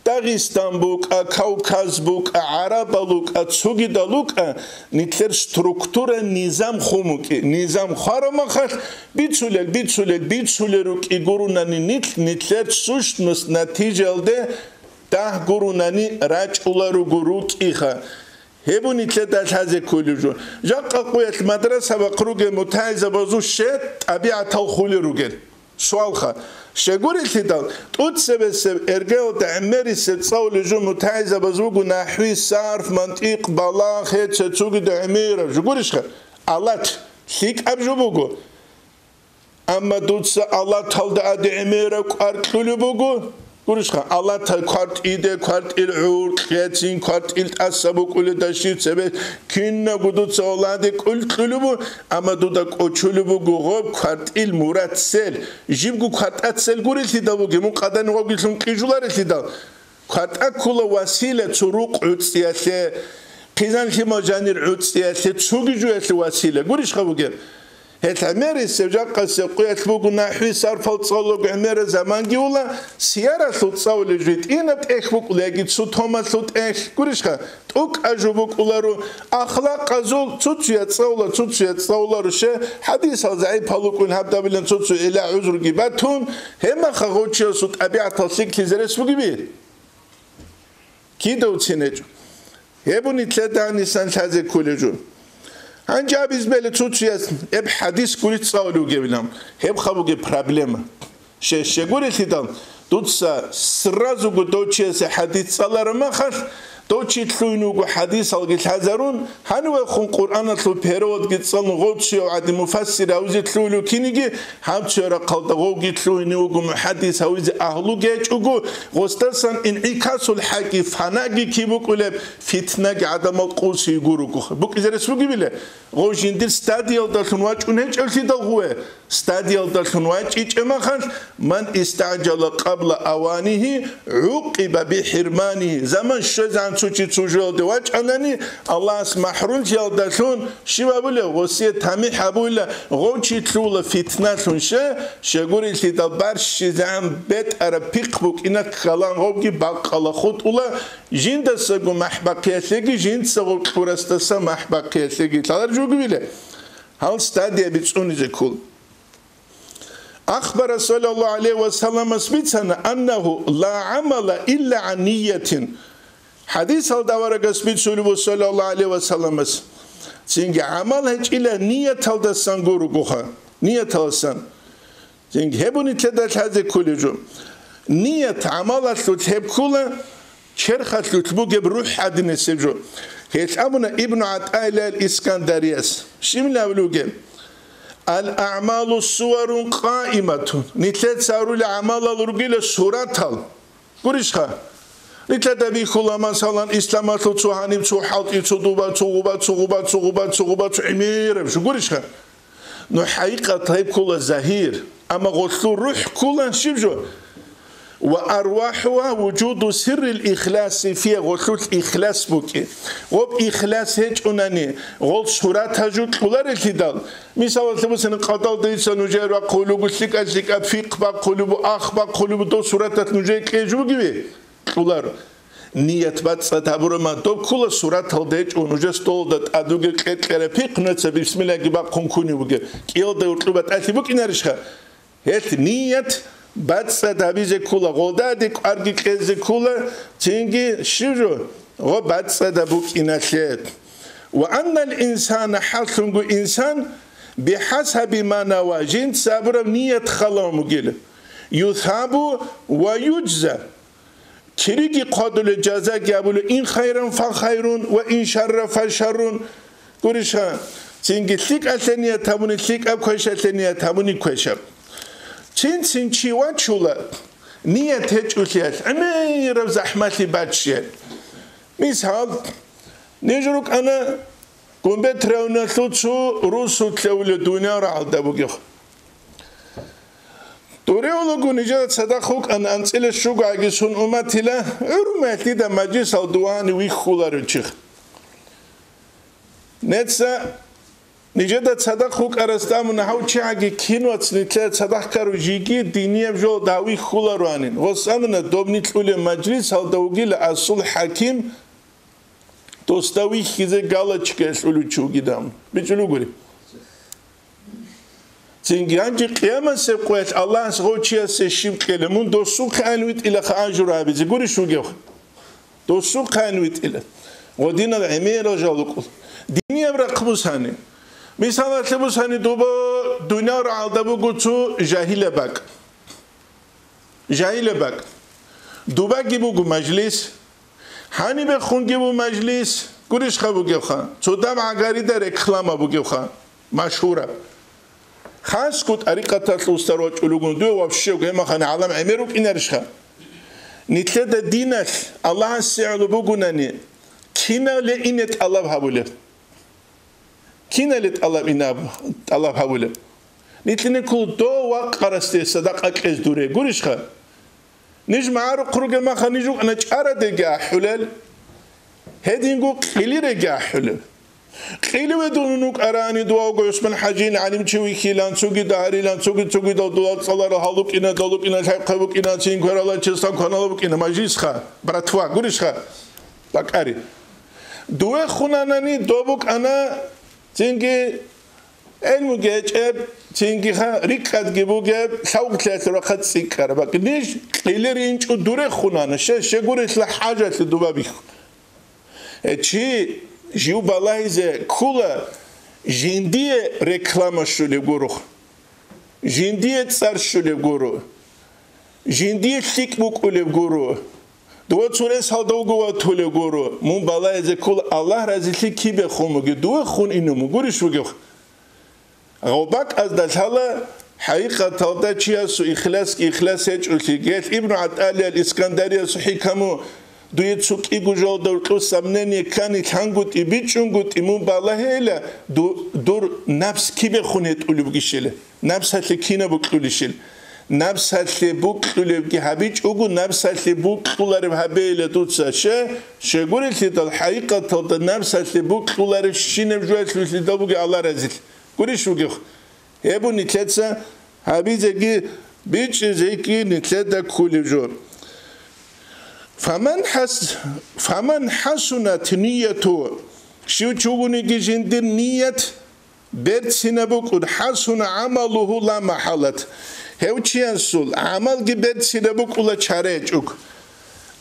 Дагъистан букӀа, Кавказ букӀа, гӀарабал рукӀа, цогидал рукӀа, нилъер структура, низам хун букӀи. Низам хварамахалъ бицулел, бицулел, бицулел рукӀи гурунани нилъ, нилъер сущность натижалде дагь гурунани рачӀула руго рукӀиха. Гьеб нилъеда лъазе кколеб жо. Жакъа къуялъ мадраса бахъ ругел мутагӀилзабазул щед тӀабигӀатал хулел ругел. Суалха, щегурелъидал, тӀуцебесеб эргеялда гӀемерисеб цӀалулел жо мутагӀилзабаз вуго нахӀви, сарф, мантикъ, балагь, гьеце цугида гӀемераб жо гурищха? Алат, лъикӀаб жо буго. Амма дуца алаталда аде гӀемераб кӀвар кьулеб буго, гурищха, алатал квартӀиде, квартӀил гӀуркьецин, квартӀил тӀаса букӀуледа щив цебе, кинабго дуца оладе кӀул кьулеб буго, амма дуда кӀочулеб буго гъоб квартӀил мурад цел, жибго квартӀа цел гурелъидал бугеб, мукъадани гъобги лъун кьижуларелъидал. КвартӀа ккула васила цо рукъ гӀуцӀиялъе, хъизан-лъимал жанир гӀуцӀиялъе, цоги жуялъе васила. Гурищха бугеб? Гьел гӀемерисев жакъасев къуялъ буго нахӀви, сарфал цӀалулеб гӀемераб заманги ула, сияралъул цӀалулел жо гьитӀинаб тӀехь букӀула яги цо томалъул тӀехь. Гурищха? ТӀокӀаб жо букӀуларо, ахлакъазул цо-цояз цӀалула, цо-цояз цӀалуларо, ще, хӀадисал загӀипал рукӀун гьабдабилан цо-цо гӀилла гӀузруги батун, гьебмаха гъов чиясул тӀабигӀатал лъикӀлъизе рес бугеби? Кидавцин гьечӀо. Гьеб нилъеда гьанисан лъазе кколеб жо. Гьанже абиз бегьула цо-цояс гьеб хӀадис гури цӀалулев вугевилан, гьебха бугеб проблема. Щай-, щегурелъидал, дуца сразуго дов чиясе хӀадис цӀалараб махалъ, дов чи лъугьине вуго хӀадисалги лъазарун, гьанивехун Къуръаналъул переводги цӀалун, гъов цояв гӀадин муфассир гьавизе лъугьулев киниги, гьав цояв рахъалда гъовги лъугьине вуго мухӀаддис гьавизе агьлуги гьечӀого, гъосдасан инӀикасул хӀакъги фанаги киб букӀулеб, фитнаги гӀадамал къосиги гуруго. БукӀизе рес бугебила? Гъов жиндир стадиялдалъун вачӀун гьечӀевлъидал гъуве, стадиялдалъун вачӀичӀеб махалъ, ман истагӀжала къабла аванигьи, гӀукъиба бихӀирманигьи. Заман щвезегӀан цо чи цо жоялде вачӀанани, Аллагьас махӀрумлъиялдалъун щиб абулеб? Гъосие тамихӀ абула, гъов чи лъугьула фитналъун, ще, щегурелъидал барщизегӀан бетӀараб пихъ букӀина ккалан гъовги бакъала хутӀула, жиндасаго махӀ бахъиялъеги, жинцаго кьурасдаса махӀ бахъиялъеги. Лъалар жугивиле? Гьал стадия бицӀунизе ккол. Ахбара саллаллагьу гӀалайгьи ва салламас бицана, аннагьу ла гӀамала илла гӀан ниятин. ХӀадисалда аварагас бицунеб буго саллаллагьу гӀалайгьи ва салламас, цинги гӀамал гьечӀила нияталдасан гуругоха, нияталдасан. Цинги гьеб нилъеда лъазе кколеб жо. Ният гӀамалалъулъ гьеб ккола, черхалъулъ бугеб рухӀ гӀадинасеб жо. Гьелъ абуна Ибну ГӀатӀаиллагь Искандарияс, щиб абулеб бугеб? Ал-аъмалу суварун къаиматун. Нилъеца гьарулел гӀамалал ругила суратал. Гурищха? Нилъеда бихьула, масалан, исламалъул цо гьаниб, цо хӀалтӀи, цо дуба, цо гъуба, цо гъуба, цо гӀемераб жо. Гурищха? Ну, хӀакъикъат гьеб ккола загьир, амма гъолъул рухӀ ккола щиб жо? Ва арвахӀугьа вужуду сиррил ихласи фигьа, гъолъулъ ихлас букӀи. Гъоб ихлас гьечӀунани, гъол суратал жо кьоларелъидал, мисалалъе бусани, къадалда дица нужее рахъулеб буго, лъикӀа-лъикӀаб фикъ бахъулеб буго, ах бахъулеб буго, дов сураталъ нужее кьезе бугеви? Кьоларо. Ният бацӀцӀад гьабураб ман, доб ккола сураталда гьечӀо, нужер столалда тӀад ругел кьекьераб пихъ, нужеца бисмиллагьги бахъун ккунев вугев, кӀиялда гьоркьоб батӀалъи букӀинарищха? Гьелъ ният бацӀцӀад гьабизе ккола, гъодаде кӀварги кьезе ккола, цинги щиб жо? Гъо бацӀцӀадаб букӀиналъе. Ва аннал инсана, хӀаллъунго инсан, бихӀасаби ма нава, жинца гьабураб ният халавун бугила, юсабу ва южза. Кириги хъвадула, жазаги абула, ин хайран фа хайрун ва ин шарра фа шаррун. Гуриша, цинги лъикӀалъе ният гьабуни, лъикӀаб, квешалъе ният гьабуни, квешаб. Цин-цин чи вачула, ният гьечӀулъиялъ гӀемераб захӀмалъи баччиялъ. Мисал, ниж рукӀана Гумбет районалъул цо русул лъавулев дуниял рагӀалда бугев. Дуреулаго нижеда цадахъ вукӀана анцӀила щуго гӀагисун умматила, гӀурмаялъ дида мажлисал дувани вихьуларев чи. Неца нижеда цадахъ вукӀарас тамуна гьав чигӀаги кинвац нилъеда цадахъ ккарав жиги динияб жолда гьав вихьулароанин. Гъос амуна доб нилъулеб мажлисалда вугила асул хӀаким, досда вихьизе галочка кьолев чи вугидал. БичӀулев гури. Цинги гьанже къиямасеб къоялъ Аллагьас гъов чиясе щиб кьела? Мун досухъе ан витӀилаха ажру гьабизе гурищ вугев? Досухъе ан витӀила. Гъодинал гӀемерал жал рукӀул. Динияб рахъ бусани. Мисалалъе бусани, дуба Дуниял рагӀалда буго цо жагьилаб бакӀ. Жагьилаб бакӀ. Дубаги буго мажлис. Гьанибехунги буго мажлис. Гурищха бугевха? Цо даб гӀагарида реклама бугевха. Машгьураб. Хасго тӀарикъаталъ устар вачӀулев вугун, дуе вообще гьемахъани гӀалам гӀемер вукӀинарищха? Нилъеда диналъ Аллагьасе гӀоло бугунани, кинале ине тӀалаб гьабулеб? Кинале тӀалаб инаб-, тӀалаб гьабулеб? Нилъеда ккола дов вакъарасде садакъа кьезе дуре. Гурищха? Ниж магӀарухъ ругеб маха ниж вукӀана чӀарадеги ахӀулел, гьединго кьилиреги ахӀулел. Кьиливе дун вукӀарани, дуавго ГӀусман ХӀажин гӀалимчи вихьилан, цоги дагьарилан, цоги-цогидал дулал цӀаларал гьал вукӀина, дал вукӀина, лъай-хъай вукӀина, цин кверала чесан кванала вукӀина, мажлисха, братва, гурищха, бакӀари. Дуе хунанани, доб букӀана, цинги ГӀилмуги гьечӀеб, цинги ха-, рикӀкӀадги бугеб, лъавгълъиялъе рахъа цӀикӀкӀараб. Ниж кьилер инчӀо дуре хунана, ще-, щегурелъа хӀажалъе дуба бихьун. Э, чи жив балагьизе ккула, жиндие реклама щулеб гуро, жиндие цӀар щулеб гуро, жиндие лъикӀ букӀулеб гуро, дова цо рес гьалда вуго ватулеб гуро, мун балагьизе ккула, Аллагь разилъи кибехун буги, дуе хун инуму гурищ вугев? Гъобакъазда лъала хӀакъикъаталда чиясул ихласги ихлас гьечӀолъи. Гьел Ибну ГӀатӀалиял Искандариясул хӀикаму, дуе цо кӀиго жоялда гьоркьоб сомнение ккани лъангутӀи бичӀчӀунгутӀи мун балагьейила, ду-, дур напс кибехун гьетӀулеб бугищила, напсалъе кинаб букьулищил. Напсалъе букьулебги гьабичӀого, напсалъе букьулареб гьабейила дуца. Ще-, щегурелъидал, хӀакъикъаталда напсалъе букьулареб щинаб жоялъулъидал бугеб Аллагь разилъ. Гурищ вугев? Гьеб нилъеца гьабизеги бичӀчӀизеги нилъеда кколеб жо. Фаман хас-, фаман хасунат нияту, щив чугониги жиндир ният берцинаб букӀун, хасуна гӀамалуху ла махӀалат, гьев чиясул гӀамалги берцинаб букӀула чара гьечӀого.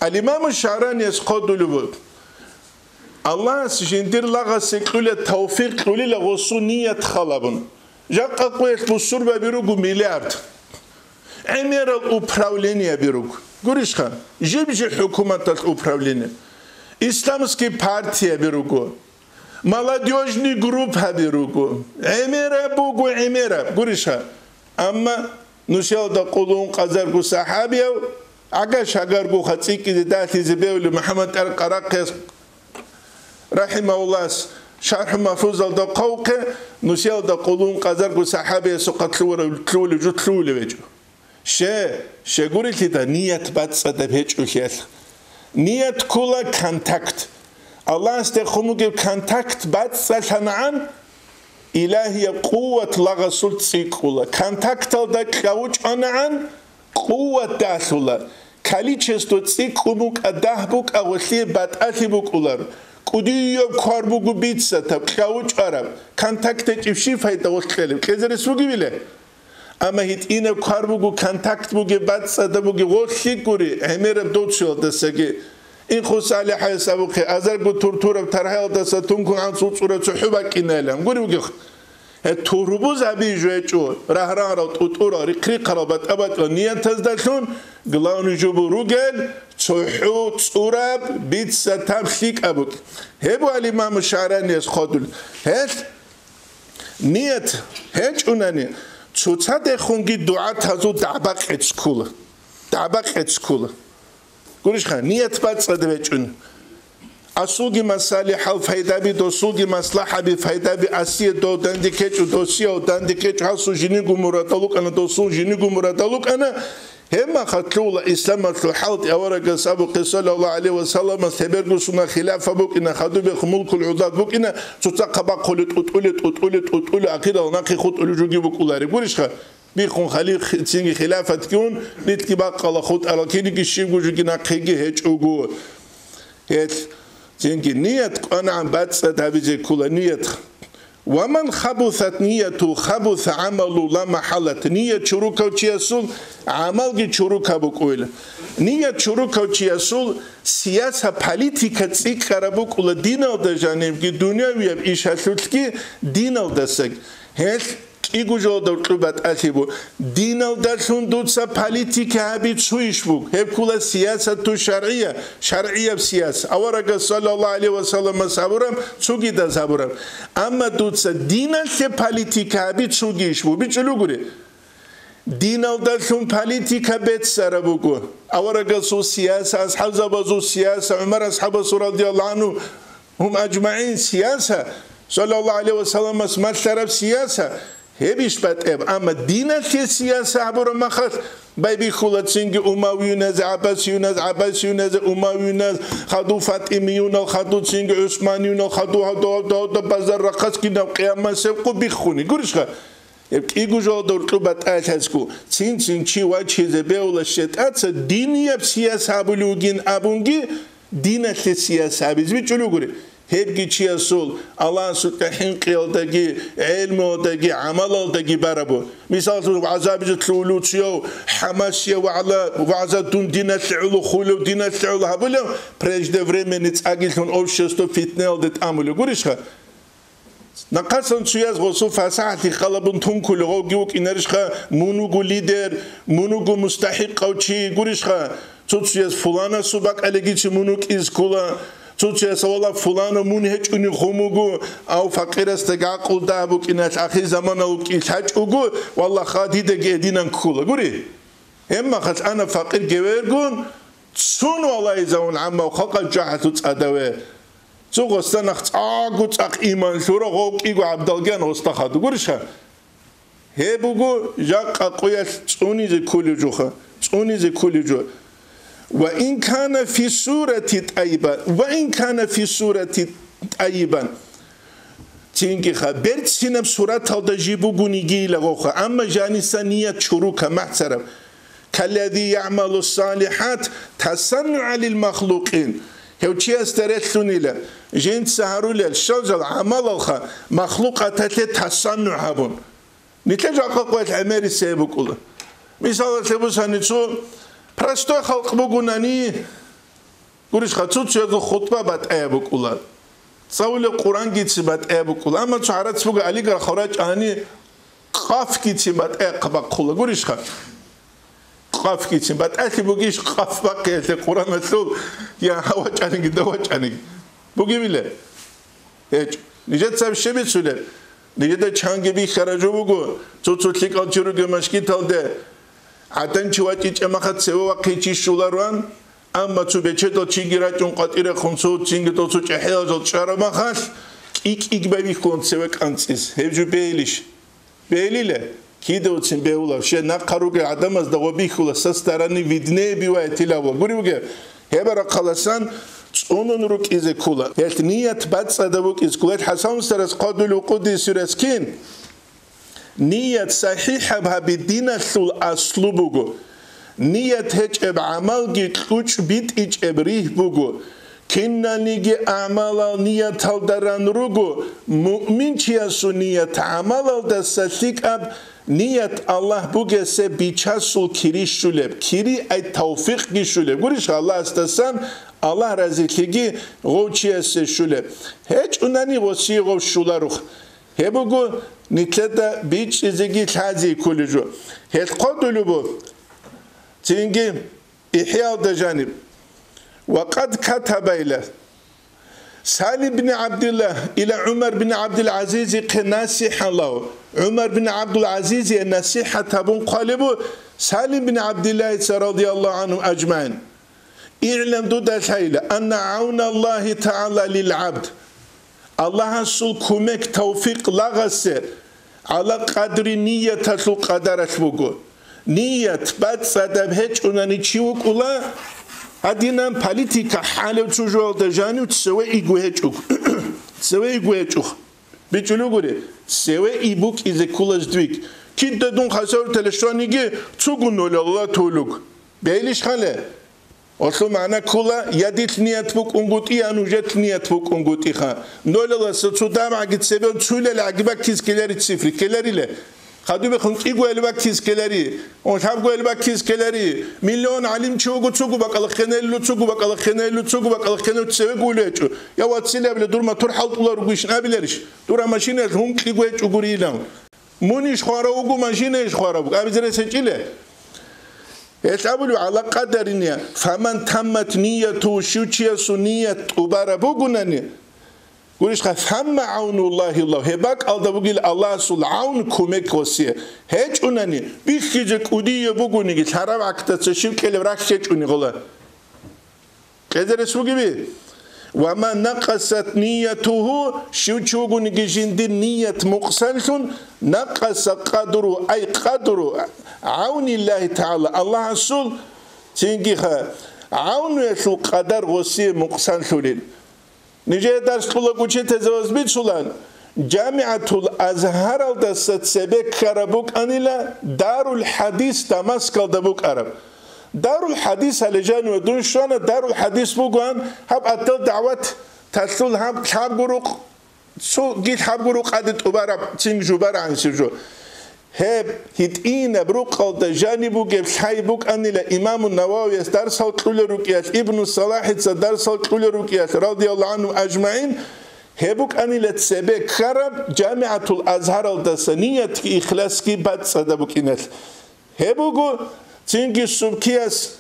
Ал-Имаму ШагӀранияс хъодулеб буго. Аллагьас жиндир лагъасе кьула тавфикъ кьулила гъосул ният халабун. Жакъа къоялъ бусурбаби руго миллиард. ГӀемерал управлениеби руго. Гурищха? Жиб-жи хӀукуматалъ управление. Исламский партияби руго. Молодёжный группаби руго. ГӀемераб буго, гӀемераб. Гурищха? Амма нушалда къулун къазарго сахӀабияв, гӀага-шагаргоха цӀикӀкӀизе далъизе бевли МухӀаммад тӀаркъарахъес, рахӀимагьуллагьас, ШархӀу Магьфузалда хъвавухъе, нушалда къулун къазарго сахӀабиясухъа лъугьарав-, лъугьулев жо лъугьулев гьечӀо. Ще, щегурелъидал ният бацӀцӀадаб гьечӀолъиялъ. Ният ккола контакт. Аллагьасде хъун бугеб контакт бацӀцӀалъанагӀан, Илагьияб къуват лагъасул цӀикӀкӀула. Контакталда кьавучӀанагӀан, къуват далъула. Количество цӀикӀкӀун букӀа, дагь букӀа, гъолъие батӀалъи букӀулар. КӀудияб квар буго бицатаб, кьавучӀараб. Контакт гьечӀеб щиб пайда гъолъ кьелеб? Кьезе рес бугебила? Амма гьитӀинаб квар буго, контакт бугеб, бацӀцӀадаб бугеб, гъолъи гури, гӀемераб доцуялдасаги. Инхъус алихӀаяс абухъе, азарго туртураб тархӀаялдаса тункун гӀанцӀ уцӀцӀураб цохӀо бакӀинайилан гури вугехъ. Гьеб турбузаби жо гьечӀо, рагьрагьарал, тӀутӀурал, рихъ-рихъарал, батӀа-батӀа нияттаздалъун, главный жо буго ругел, цохӀо цӀураб, бицатаб, лъикӀаб букӀ. Гьеб буго ал-Имаму ШагӀранияс хъодул. Гьелъ Ният гьечӀунани, цоцадехунги дугӀатазул дагӀба къецӀ ккола. ДагӀба къецӀ ккола. Гурищха, ният бацӀцӀадаб гьечӀун. Асулги масалихӀал файдаби, досулги маслахӀаби, файдаби асие дов данде ккечӀо, досияв данде ккечӀо, гьасул жиниго мурадал вукӀана, досул жиниго мурадал вукӀана, Гьеб мехалъ лъугьула исламалъул хӀалтӀи, аварагас абухъе, саллаллагьу гӀалайгьи ва салламас, гьеб бергосуна хилафа букӀина, хадубехун мулкул гӀудат букӀина, цоцахъа бахъули тӀутӀули, тӀутӀули, тӀутӀули, ахирал нахъе хутӀули жуги букӀулари. Гурищха, биххун халиф цинги хилафатги ун, нилъги бакъала хутӀарал киниги щибго жуги нахъеги гьечӀого. Гьелъ цинги ният кӀванагӀан бацӀцӀад гьабизе ккола ният. «Ва ман хабусат нияту, хабуса гӀамалу ла махӀалат». Ният чурукав чиясул гӀамалги чурукаб букӀуйла. Ният чурукав чиясул сияса-политика цӀикӀкӀараб букӀула диналда жанибги, дунявияб ишалъулъги диналдасаг. Гьелъ КӀиго жоялда гьоркьоб батӀалъи буго. Диналдалъун дуца политика гьаби цо иш буго. Гьеб ккола сиясату шаргӀия, шаргӀияб сияса. Аварагас, саллаллагьу гӀалайгьи ва салламас гьабураб, цогидаз гьабураб. Амма дуца диналъе политика гьаби цоги иш буго. БичӀчӀулеб гури. Диналдалъун политика беццараб буго. Аварагасул сияса, асхӀабзабазул сияса, ГӀумар асхӀабасул, радияллагьу гӀангьум ажмагӀин, сияса, саллаллагьу гӀалайгьи ва салламас малъараб сияса, гьеб иш батӀияб. Амма диналъе сияса гьабураб мехалъ, байбихьула цинги умавиюназ, гӀаббасиюназ, гӀаббасиюназ, умавиюназ, хадув фатимиюнал, хадув цинги гӀусманиюнал, хадув гьадув, гьадув, гьадув, базар рахъалъ кинаб къиямасеб къо биххуни. Гурищха? Гьеб кӀиго жоялда гьоркьоб батӀалъи гьабизе, цин-цин чи вачизе бегьула щайтӀаца динияб сияса гьабулев вугин абунги, диналъе сияса гьабизе бичӀчӀулеб гури. Гьебги чиясул Аллагьасукьа хӀинкъиялдаги, гӀелмуялдаги, гӀамалалдаги бараб буго. Мисаллъун, вагӀза гьабизе лъугьулев цояв, ХӀамасияв вагӀза, вагӀза дун диналъе гӀоло хулев, диналъе гӀоло гьабулев, преждевременный цӀагилъун общество фитнаялде тӀамулев гурищха? Нахъасан цояз гъосул фасахӀалъи халабун тункулев гъовги вукӀинарищха, мун вуго лидер, мун вуго мустахӀикъав чи гурищха? Цо-цояз фуланасул бакӀалдеги чи мун вукӀизе ккола, цо-цояз, валлагь, фуланав мун гьечӀони хун вуго, ав факъирасда гӀакълу дагьаб букӀиналъ, ахирзаманалъ вукӀи лъачӀого, валлагь, дидаги гьединан ккола. Гури? Гьеб мехалъ ана факъир гевергун, цун валагьизавун гӀаммав халкъалъ жагьлъу цӀадаве. Цо гъосда нахъ цӀакъго цӀакъ иман лъура, гъов кӀиго гӀабдалгиян гъосда хадур. Гурищха? Гьеб буго жакъа къоялъ цӀунизе кколев жоха, цӀунизе кколев жо. Ва ин кана фи сурати тӀайибан, ва ин кана фи сурати тӀайибан. Цинги ха, берцинаб сураталда жиб бугониги илагъоха, амма жаниса ният чурука махӀцараб. Каллади ягӀмалу салихӀат тасаннугӀан лил махлукъин. Гьев чиясда релълъунила, жинца гьарулел щал жал гӀамалалха махлукъаталъе тасаннугӀ гьабун. Нилъер жакъа къоялъ гӀемерисеб букӀула. Мисалалъе бусани цо простой халкъ бугунани, гурищха, цо-цоязул хутӀба батӀаяб букӀула. Цавулеб Къурангицин батӀаяб букӀула. Амма цо гӀарац буго олигарх рачӀани, къафгицин батӀаяб бахъула. Гурищха? Къафгицин батӀалъи бугищ, къаф бахъиялъе Къураналъул, я гьавачӀаниги, давачӀаниги. Бугебила? ГьечӀ. Нижеца щиб бицунеб? Нижеда чанги бихьараб жо буго, цо-цо лъикӀал чи ругел мажгиталде гӀадан чи вачӀичӀеб мехалъ цеве вахъинчи щолароан, амма цо бечедал чиги рачӀун къватӀирехун цо цинги тӀоцо чӀехӀелал жал чӀараб мехалъ, кӀи-кӀиги байбихьулан цеве кӀанцӀизе. Гьеб жо бегьилищ? Бегьилила, кидавцин бегьула, щай нахъа ругел гӀадамазда гъо бихьула, со стороны виднее бывает илавла. Гури бугеб, гьеб рахъаласан цӀунун рукӀизе ккола. Гьелъ ният бацӀцӀадаб букӀизе ккола. Гьелъ ХӀасан устарас хъвадулев кӀудияб сурасин, ният сахӀихӀаб гьаби диналъул аслу буго. Ният гьечӀеб гӀамалги кьучӀ битӀичӀеб ригь буго. Киналниги гӀамалал нияталда ран руго, муъминчиясул ният гӀамалалдаса лъикӀаб, ният Аллагь бугесе бичасул кири щулеб, кири ай тавфикъги щулеб. Гурищ, Аллагьасдасан Аллагь разилъиги гъов чиясе щулеб. ГьечӀунани гъосие гъов щуларух. Гьеб буго нилъеда бичӀчӀизеги лъази кколеб жо. Гьелъ хъодулеб бу. Цинги ИхӀяалда жаниб. Ва къад катаба ила Салим бин ГӀабдилла ила ГӀумар бин ГӀабдул-ГӀазизихъе насихӀалав, ГӀумар бин ГӀабдул-ГӀазизие насихӀат гьабун хъвалеб бу Салим бин ГӀабдиллагьица радияллагьу гӀангьум ажмагӀин. ИгӀлам, дуда лъайила, анна гӀавналлагьи тагӀала лил гӀабд. Аллагьасул кумек, тавфикъ лагъасе гӀала къадри нияталъул къадаралъ буго. Ният бацӀцӀадаб гьечӀунани чи вукӀула, гьадинан политика хӀалев чужуялда жанив цеве игу гьечӀо. Цеве игу гьечӀо. БичӀчӀулеб гури, цеве и букӀизе ккола сдвиг. Кида дун хасавурталищ щваниги, цугу нолалла толуг. Бегьилищ хъале? Гьелъул магӀна ккола, я дилъ ният букӀунгутӀи, я нужелъ ният букӀунгутӀиха. Нолаласа цо дагьабгӀаги цебе цуйилал гӀаги баккиз ккелари цифри, ккеларила. Хадубехун кӀигоял баккиз ккелари, лъабгоял баккиз ккелари, миллион гӀалимчи вуго цугу бакӀалахъенеллу, цугу бакӀалахъенеллу, цугу бакӀалахъенеллу цеве гуйла гьечӀо. Я вацилабила дур мотор хӀалтӀуларгуйищ абиларищ? Дур машинаялъ гьункьи гьечӀо гури илан. Мунищ хварав вуго, машинайищ хварав вуго, абизе рес гьечӀила. Гьелъ абулев гӀала къадарин, фаман таммат нияту, щив чиясул ният тӀубараб бугунани, гурищха, фамма гӀавнуллагьи, гьеб бакӀалда бугила Аллагьасул гӀавн, кумек, гъосие. ГьечӀунани, бихьизе кӀудияб бугониги, лъарав гӀахьдаца щив кӀелеб рахь гьечӀуни гъола. Кьезе рес бугеби? Ва ма накъасат ниятугьу, щив чи вугониги жиндир ният мукъсанлъун, накъаса къадру, ай къадру гӀавниллагьи тагӀала, Аллагьасул, цинги ха, гӀавнуялъул къадар гъосие мукъсанлъулин. Нижее дарс кьула гучетезаваз бицулан, ЖамигӀатул Азгьаралдаса цебе ккараб букӀанила Дарул ХӀадис Дамаскалда букӀараб. Дарул ХӀадис гьале жаниве дун щвана, Дарул ХӀадис бугоан гьаб атал дагӀват талъул гьаб лъабгурухъ, цоги лъабгурухъ къаде тӀубараб цин жубарагӀанси жо. Гьеб гьитӀинаб рукъалда жаниб бугеб лъай букӀанила Имаму Нававияс дарсал кьулел рукӀиялъ, Ибну Салахица дарсал кьулел рукӀиялъ, радияллагьу гӀанхум ажмагӀин, гьеб букӀанила цебе ккараб ЖамигӀатул Азгьаралдаса ниятги ихласги бацӀцӀадаб букӀиналъ. Гьеб буго цинги Субкияс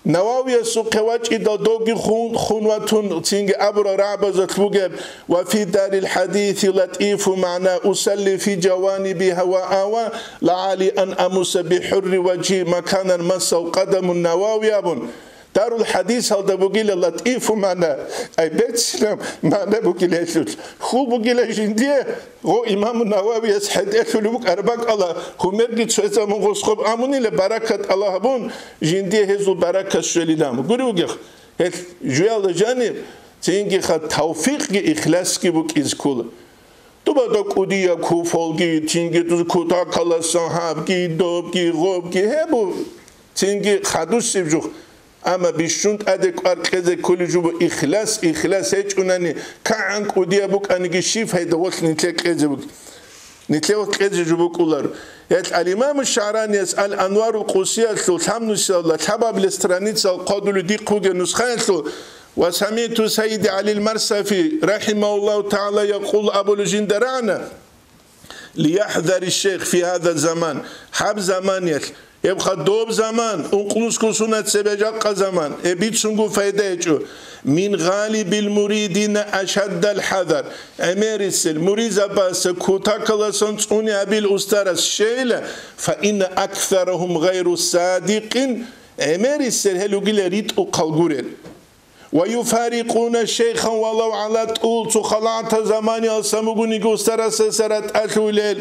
Нававиясухъе вачӀидал довги хун, хун ватун, цинги абурал рагӀабазулъ бугеб: «Ва фи дарил хӀадиси латӀифу магӀна, усалли фи жаванибигьа ва ава лагӀали ан амуса бихӀурри важгьи маканан массал къадамун Навави», – абун. Дарул хӀадисалда бугила латӀифу магӀна, ай берцинаб магӀна бугила гьелъулъ. Хьул бугила жиндие, гъо Имаму Нававияс хӀетӀелъулеб букӀараб бакӀала, гьумерги цоязамун гъосхъоб амунила, баракат Аллагь абун, жиндие гьезул баракат щвелилан. Гури вугех, гьел жуялда жаниб, цинги ха тавфикъги ихласги букӀизе ккола. Дубада кӀудияб куфалги, цинги дуз кутакаласан гьабги, добги, гъобги, гьеб бу-, цинги хадусеб жух. Амма бищун тӀаде кӀвар кьезе кколеб жо бу ихлас, ихлас гьечӀунани, кагӀан кӀудияб букӀаниги, щиб пайда гъолъ нилъе кьезе буг-, нилъе гъолъ кьезе жо букӀулар. Гьелъ ал-Имаму ШагӀранияс Ал-Анварул Къудсиялъул лъабнусиялда лъабаблъи страницал хъодулев дихъ бугеб нусхаялъул: «Ва самигӀту Сайиди ГӀалил Марсафи, рахӀимагьуллагьу тагӀала, якъул», абулев жинда рагӀана: «ЛияхӀзари шейх фи гьаза заман», гьаб заманиялъ, гьеб ха доб заман, ункънусго сунат цебе жакъа заман, гьеб бицунго пайда гьечӀо. «Мин гъалибил муридина ашаддал хӀазар», гӀемерисел муридзабазда кутакаласан цӀуни гьабил устарас щейила, «фа инна аксарагьум гъайру садикъин», гӀемерисел гьел ругила ритӀухъал гурел. «Ва юфарикъуна шейхан валав гӀала тӀул», цо халатаб заманиялсан бугониги устарасдаса ратӀалъулел.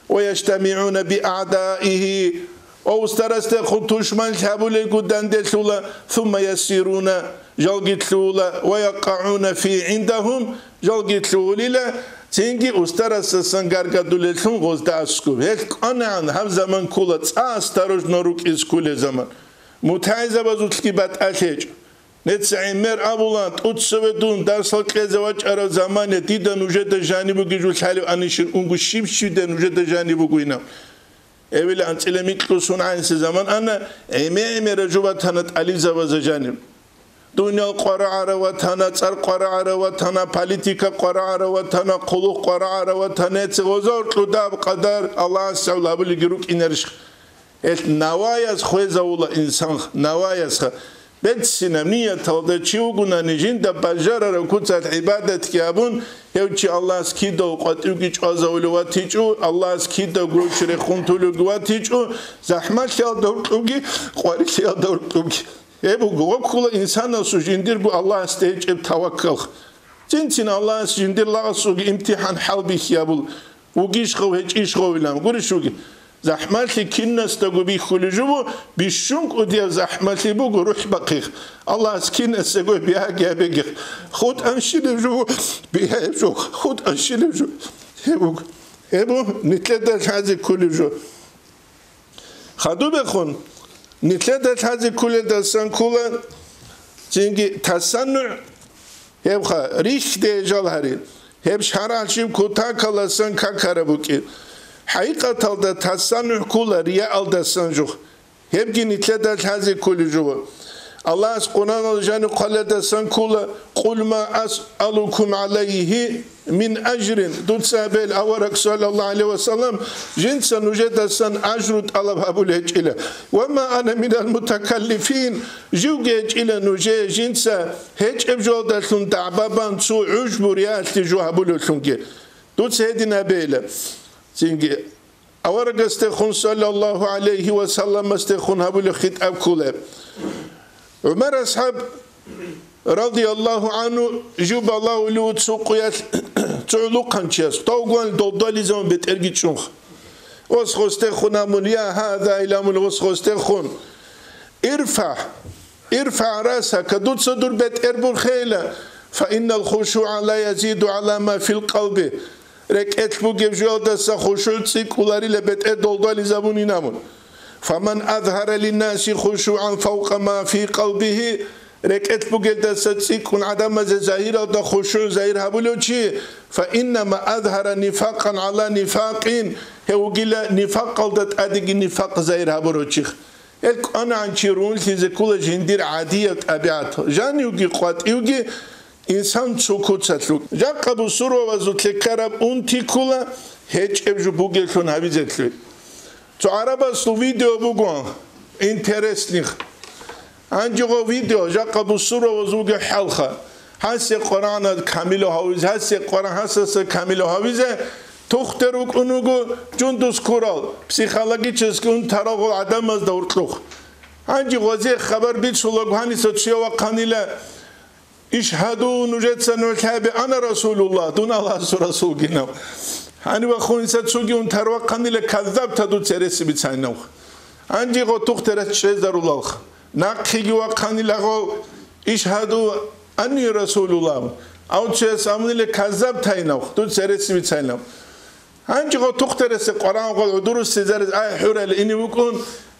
«Ва яжтамигӀуна би аъдаигьи», ва устарасдехун тушман лъабулелгун данделъула. «Сумма ясируна», жалги лъугьула. «Ва якъагӀуна фи гӀиндагьум», жалги лъугьулила. Цинги устарасдасан гаргадулеллъун гъозда аскӀуб. Гьел кӀванагӀан гьаб заман ккола цӀа осторожно рукӀине кколеб заман. МутагӀилзабазулъги батӀалъи гьечӀо. Нецц гӀемер абула, тӀоцеве дун дарсал кьезе вачӀараб замане дида нужеда жаниб бугеб жо лъалеб анищин, унго щиб-щиб дида нужеда жаниб бугойин. Эвел анцӀила микьго сун гӀанси заман ана, гӀеме-гӀемераб жо батана тӀалибзабазда жаниб. Дуниял къварагӀараб батана, цӀар къварагӀараб батана, политика къварагӀараб батана, хъулухъ къварагӀараб батана, нецц гъоза гьоркьоб даб къадар Аллагьас гьабулебги рукӀинарищ? Гьелъ наваяз хвезавула инсан, наваяз ха-, берцинаб нияталда чи вугунани жинда бажарараб куцалъ гӀибадатги гьабун, гьев чи Аллагьас кидаго къватӀивги чӀвазавулев ватичӀо, Аллагьас кидаго гьев чи рехун тулевги ватичӀо, захӀмалъиялда гьоркьобги, къварилъиялда гьоркьобги. Гьеб буго, воккула инсанасул жиндирго Аллагьасде гьечӀеб таваккал. Цин-цин Аллагьас жиндир лагъасулги имтихӀан хӀалбихьи гьабул. Вугищ гъов, гьечӀищ гъовилан гурищ вуги. ЗахӀмалъи кинасдаго бихьулеб жо бу, бищун кӀудияб захӀмалъи буго рухӀ бахъих. Аллагьас кинасдаго бигьаги гьабегих. ХутӀан щилеб жо бу, бигьаяб жо, хутӀан щилеб жо. Гьеб буго. Гьеб бу нилъеда лъазе кколеб жо. Хадубехун, нилъеда лъазе кколелдасан ккола, цинги тасаннугӀ, гьебха, рихьде жал гьари, гьеб шаргӀалъ жиб кутакаласан какараб букӀин. ХӀакъикъаталда тасаннугӀ ккола рияалдасан жух, гьебги нилъеда лъазе кколеб жо бу. Аллагьас Къуръаналда жаниб хъвалелдасан ккола: «Къул ма асъалукум гӀалайгьи мин ажрин», дуца абе, авараг, саллаллагьу гӀалайгьи ва саллам, жинца нужедасан ажру тӀалаб гьабулеб гьечӀила. «Ва ма ана минал мутакаллифин», живги гьечӀила нужее жинца гьечӀеб жоялдалъун дагӀба бан цо гӀужбу-риялъе жо гьабулевлъунги. Дуца гьедин абейила. Цинги аварагасдехун, саллаллагьу гӀалайгьи ва салламасдехун гьабулеб хитӀаб кколеб. ГӀумар асхӀаб, радияллагьу гӀангьу, жив балагьулев цо къуялъ цо гӀулухъанчияс, тавгуан долдвализавун бетӀерги чӀунха. Гъос гъосдехун амун, я гьада, иламул гъос гъосдехун. ИрфагӀ, ирфагӀ расака, дуца дур бетӀер бурхейила, фа иннал хушугӀа ла язиду гӀала ма фил къалби. РекӀелъ бугеб жоялдаса хушугӀ цӀикӀкӀуларила бетӀер долдвализабунин абун. Фаман азгьара линнаси хушугӀан фавкъа ма фи къалбигьи, рекӀелъ бугелдаса цӀикӀкӀун гӀадамазе загьиралда хушугӀ загьир гьабулев чи, фа иннама азгьара нифакъан гӀала нифакъин, гьев вугила нифакъалда тӀадеги нифакъ загьир гьабурав чи. Гьел кӀванагӀан чи рунлъизе ккола жиндир гӀадияб тӀабигӀат. Жанивги къватӀивги инсан цо куцалъук. Жакъа бусурбабазул ккараб унти ккола гьечӀеб жо бугеблъун гьабизеблъи. Цо гӀарабасул видео буго, интересных. Гьанже гъо видео, жакъа бусурбабаз вугев хӀалха. Гьасе Къуръана камилав гьавизе, гьасе Къуръан гьасаса камилав гьавизе тухтер вукӀун вуго, жундус ккурал, психологически унтарал гъол гӀадамазда гьоркьухъ. Гьанже гъозе хабар бицулаго гьаниса чияв вахъанила, ишгьаду, нужеца нугӀлъаби, ана Расулуллагь, дун Аллагьасул Расулгинав. Гьанив вахъуниса цоги унтар вахъанила, каззабта, дуца гьереси бицайнавха. Гьанже гъо тухтер чӀезарулалха. Нахъеги вахъанила гъо, ишгьаду анни Расулуллагь. Авцуяс амнила, каззабтайнавха, дуца гьереси бицайнав. Гьанже гъо тухтерасе къварагӀан гъол гӀудуруссезараз ай хӀурал ине вукӀун,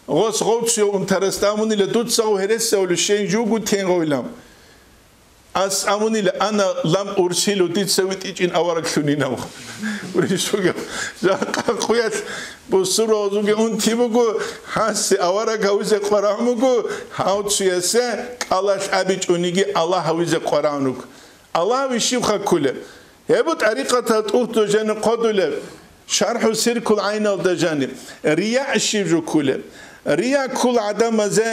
гъос гъовцуяв унтарас амунила, дуца гъов гьересиявлу щейин жугу тенгъовилан. Ас амунила, ана лам урсилу, дица витӀичӀин авараглъунинав. Уришуга, жакъа къуялъ бусурбабазулги унти буго, гьасе авараг гьавизе къварагӀун буго, гьавцуясе кӀалалъ абичӀониги Аллагь гьавизе къварагӀун руго. Аллагь вищивха кколеб? Гьеб тӀарикъатал тӀухьдул жаниб хъодулеб, шархӀу сиркул гӀайналда жаниб, рияъ щиб жо кколеб? Рияъ ккола гӀадамазе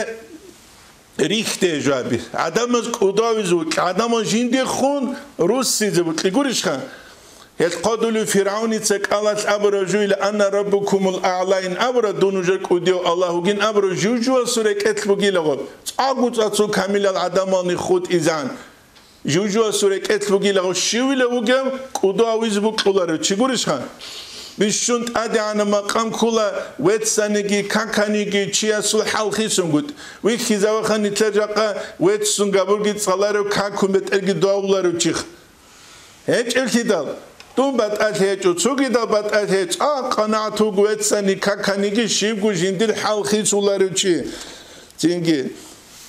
рихьде жаби. ГӀадамаз кӀудавизе вукьи, гӀадамаз жиндихун руссизе вукьи гурищха? Гьел хъодулев ФиргӀавница кӀалалъ абурав жуйла, «Ана раббукумул аъла», ин абурав, дун нужер кӀудияв Аллагь вугин абурав жужуасул рекӀелъ бугила гъоб. ЦӀагу цӀацу камилал гӀадамални хутӀизан. Жужуасул рекӀелъ бугила гъо, щивила вугев кӀуду авизе букьуларев чи гурищха? Бищун тӀадегӀанаб макъам ккола, веццаниги, каканиги чиясул хӀал хисунгутӀ. Вихьизаваха нилъер жакъа веццун габурги цӀаларев, какун бетӀерги дугьавуларев чих. ГьечӀеблъидал, дун батӀалъи гьечӀо, цогидал батӀалъи гьечӀо, а, къанагӀат вуго веццани, каканиги щибго жиндир хӀал хисуларев чи. Цинги,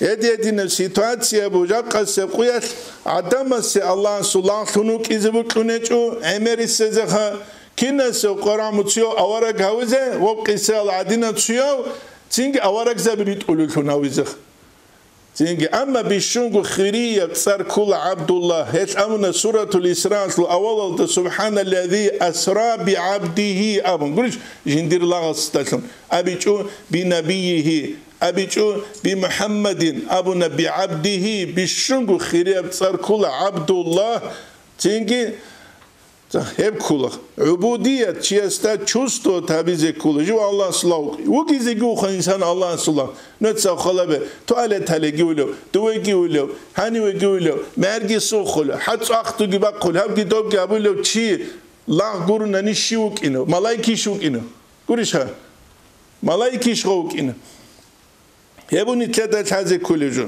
гьединаб ситуация бу, жакъасеб къуялъ гӀадамасе Аллагьасул лагълъун вукӀизе букьунечӀо, гӀемерисезеха, кинасев къварагӀ муцев авараг гьавизе, ва къисаял гӀадинав цуяв, цинги аварагзаби ритӀулевлъун гьавизеха. Цинги, амма бищунго хирияб цӀар ккола ГӀабдуллагь, гьелъ амуна Суратул Исраалъул авалалда, «СубхӀаналлази асра бигӀабдигьи», абун, гурищ, жиндир лагъасдалъун, абичӀо, «бинабийигьи», абичӀо, «бимухӀаммадин», абуна, «бигӀабдигьи», бищунго хирияб цӀар ккола ГӀабдуллагь, цинги, гьеб ккола. ГӀубудият чиясда чувствовать гьабизе ккола. Жив Аллагьасул лагъ вукӀи. Вугизеги вуха инсан Аллагьасул лагъ. Нуца халабе, туалеталеги улев, дувеги улев, гьанивеги улев, мярги сухъулев, хӀацӀахъдуги бахъулев, гьабги добги гьабулев чи лагъ гуруна нищи вукӀинав, малайкищ вукӀинав. Гурищха? Малайкищ гъо вукӀина. Гьеб нилъеда лъазе кколеб жо.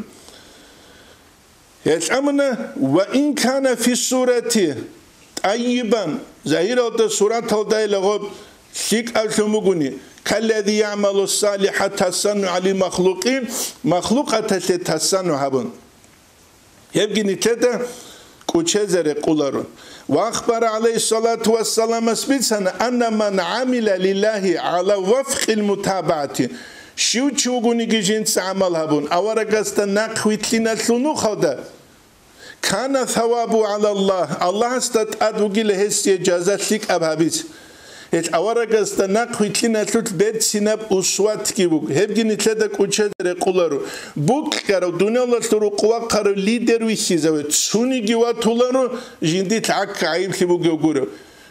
Гьелъ амуна, «Ва ин кана фи сурати тӀайибан», загьиралда сураталдайила гъоб лъикӀаблъун бугони, «каллази ягӀмалу салиха тасанну гӀали махлукъи», махлукъаталъе тасанну гьабун. Гьебги нилъеда кӀучезе рекъоларо. Ва ахбара гӀалайгьиссалату вассаламас бицана, «Анна ман гӀамила лиллагьи гӀала вафкъил мутабагӀати», Щив чи вугониги жинца гӀамал гьабун, аварагасда нахъ вилълъиналъул нухалда, кана савабу гӀала Аллагь, Аллагьасда тӀад вугила гьесие жаза лъикӀаб гьабиз. Гьел аварагасда нахъ вилълъиналъулъ берцинаб усватги вуго, гьебги нилъеда кӀочезе рекъоларо. Букьарав, дуниялалъул рукъ вахъарав лидер вихьизаве, цониги ватуларо, жиндилъ гӀакка гӀайиблъи бугев гурев.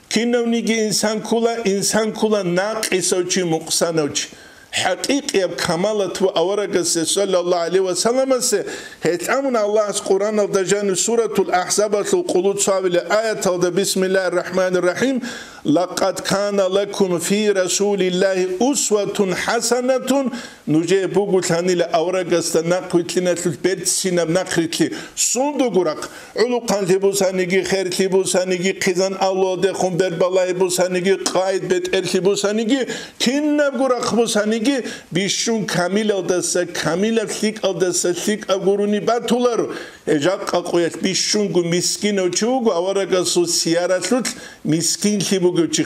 Кинавниги инсан ккола, инсан ккола накъисав чи, мукъсанав чи. ХӀакъикъияб камалат ва аварагасе, саллаллагьу гӀалайгьи ва салламасе, гьелъ амун Аллагьас Къуръаналда жанив Суратул АхӀзабалъул къуллуцавила аяталда: «Бисмиллагьир рахӀманир рахӀим. Лакъад кана лакум фи Расулиллагьи усватун хӀасанатун». Нужее бугулъанила аварагасда нахъ вилълъиналъулъ берцинаб нахърилълъи. Сундуго рахъ, гӀулухъанлъи бусаниги, херлъи бусаниги, хъизан-авлуялдехун бербалагьи бусаниги, къайд-бетӀерлъи бусаниги, кинабго рахъ бусаниги, бищун камилалдаса камилаб, лъикӀалдаса лъикӀаб гурони батуларо. Гьеб жакъа къоялъ бищунго мискинав чи вуго аварагасул сияралъулъ мискинлъи бугев чи.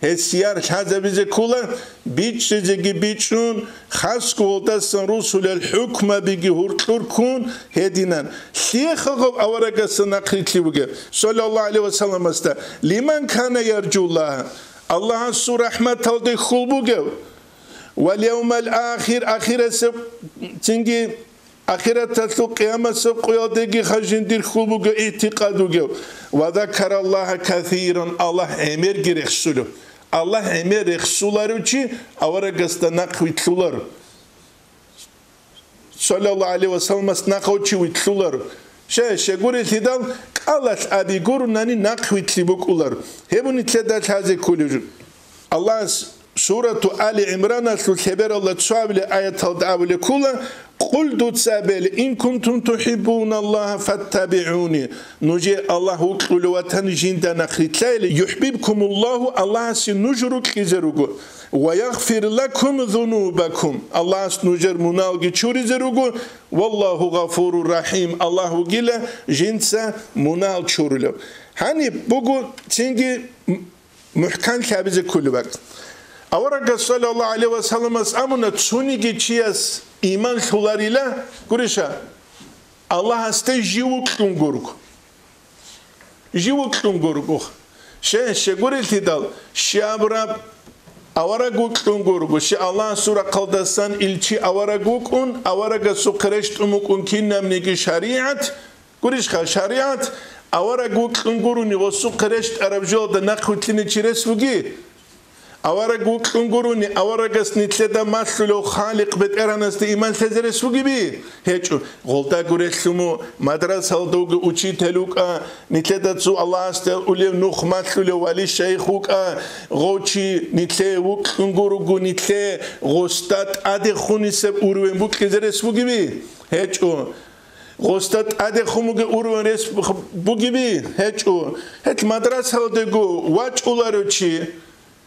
Гьес сияр лъазабизе ккола, бичӀчӀизеги бичӀчӀун, хасго гьелдасан русулел хӀукмабиги гьуркьур ккун гьединан. Лъиехъа гьеб аварагасда нахърилълъи бугеб, саллаллагьу гӀалайгьи ва салламасда: «Лиман кана яржуллагь», Аллагьасул рахӀматалде хьул бугев, «вал явмал ахир», ахирасеб цинги Ахираталъул къиямасеб къоялдеги хажин дир хьул бугев, игӀтикъад бугев. «Ва закараллагьа касиран», Аллагь гӀемерги рехсулев. Аллагь гӀемер рехсуларев чи аварагасда нахъ вилълъуларо. Саллаллагьу гӀалайгьи ва салламас нахъав чи вилълъуларо. Щай, щегурелъидал кӀалалъ аби гурунани нахъ вилълъи букӀуларо. Гьеб нилъеда лъазе кколев жо. Аллагьас Сурату Али ГӀимраналъул лъебералда цоабилеб аяталда абулеб ккола: «Къул», дуца абе, «ин кунтум тухӀиббуналлагьа фаттабигӀуни». Нужее Аллагь вокьулев ватани, жинда нахърилълъайила, «юхӀбибкумуллагьу», Аллагьасе нуж рокьизе руго, «ва ягъфир лакум зунубакум», Аллагьас нужер муналги чуризе руго, «валлагьу гъафурур рахӀим», Аллагь вугила жинца мунал чурулев. Гьаниб буго цинги мухӀканлъи гьабизе кколеб бакӀ. Аварагас, саллаллагьу гӀалайгьи ва салламас, амуна, цониги чияс иман лъуларила, гуриша, Аллагьасде жив вокьун гурго. Жив вокьун гурго. Щай, щегурелъидал, щибаб авараг вокьун гурго, щай Аллагьасул рахъалдасан ил чи авараг вукӀун, аварагасухъе рещтӀун букӀун кинабниги шаригӀат, Гурищха, шаригӀат авараг вукьун гурони гъосухъе рещтӀараб жоялда нахъ вилълъине чи рес вуги? Авараг вукьун гурони, аварагас нилъеда малъулев Халикъ БетӀергьанасде иман лъезе рес вугиби? ГьечӀо. Гъолда гурелъуму, мадрасалда вуго учитель вукӀа, нилъеда цо Аллагьасде улев нух малъулев вали-шайх вукӀа, гъов чи нилъее вукьун гурого, нилъее гъосда тӀадехунисеб уровень букьизе рес вугиби? ГьечӀо. Гъосда тӀадехун бугеб уровень рес бугиби? ГьечӀо. Гьел мадрасалдаго вачӀуларев чи,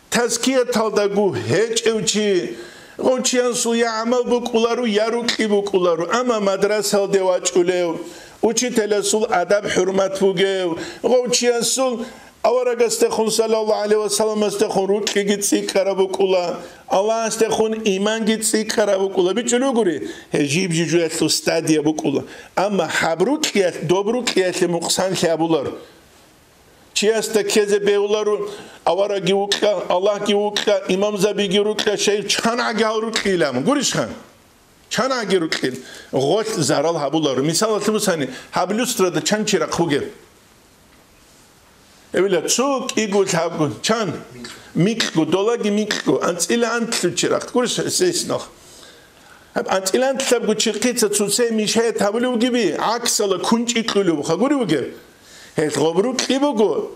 тазкияталдаго гьечӀев чи, гъов чиясул я гӀамал букӀуларо, я рукьи букӀуларо, амма мадрасалде вачӀулев, учителасул адаб-хӀурмат бугев, гъов чиясул Аварагасдехун, саллаллагьу гӀалайгьи ва салламасдехун, рукьиги цӀикӀкӀараб букӀула, Аллагьасдехун иманги цӀикӀкӀараб букӀула, бичӀчӀулев гури, гьеб жиб-жиб жоялъул стадия букӀула. Амма гьаб рукьиялъ, доб рукьиялъе мукъсанлъи абулар. Чиясда ккезе бегьуларо, аварагги вукьа, Аллагьги вукьа, имамзабиги рукьа, шайх чан гӀаги гьал рукьилан, гурищха? Чан гӀаги рукьин, гъолъ зарал гьабуларо. Мисалалъе бусани, гьаб люстрада чан чирахъ бугеб? Эбила, цо кӀиго лъабго, чан? Микьго, долаги микьго, анцӀила анлъго чирахъ. Гурищ, сесинал. Гьаб анцӀила анлъабго чирахъица цоцае мешает гьабулев вугеби, гӀаксала кунчӀи кьулев вуха, гурев вугеб? Гьел гъоб рукьи буго.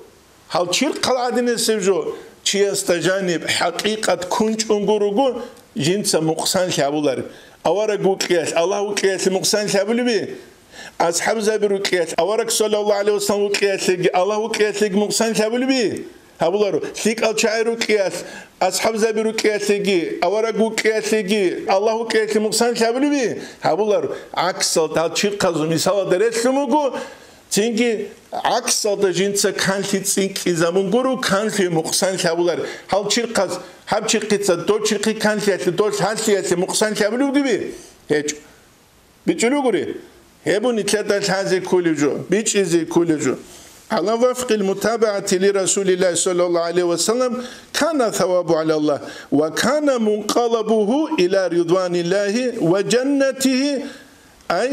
Гьал чирхъал гӀадинасеб жо, чиясда жаниб хӀакъикъат кунчӀунго руго, жинца мукъсанлъи гьабулар. Авараг вукьиялъ, Аллагь вукьиялъе мукъсанлъи гьабулеби? АсхӀабзаби рукьиялъ, авараг, саллаллагьу гӀалайгьи ва саллам, вукьиялъеги, Аллагь вукьиялъеги мукъсанлъи гьабулеби? Гьабуларо. ЛъикӀал чагӀи рукьиялъ, асхӀабзаби рукьиялъеги, авараг вукьиялъеги, Аллагь вукьиялъе мукъсанлъи гьабулеби? Гьабуларо. ГӀаксалда, гьал чирхъазул мисалалда релълъун буго, цинги ГӀаксалда жинца канлъи цӀинкӀкӀизабун гуро, канлъи мукъсанлъи гьабулар. Гьал чирхъаз, гьаб чирхъица, дов чирхъи канлъиялъе, дов лъалъиялъе мукъсанлъи гьабулеб бугеби? ГьечӀо. БичӀчӀулев гури? Гьеб нилъеда лъазе кколев жо, бичӀчӀизе кколев жо. على وفق المتابعة لرسول الله صلى الله عليه وسلم كان ثوابه على الله وكان منقلبه إلى رضوان الله وجنته, ай,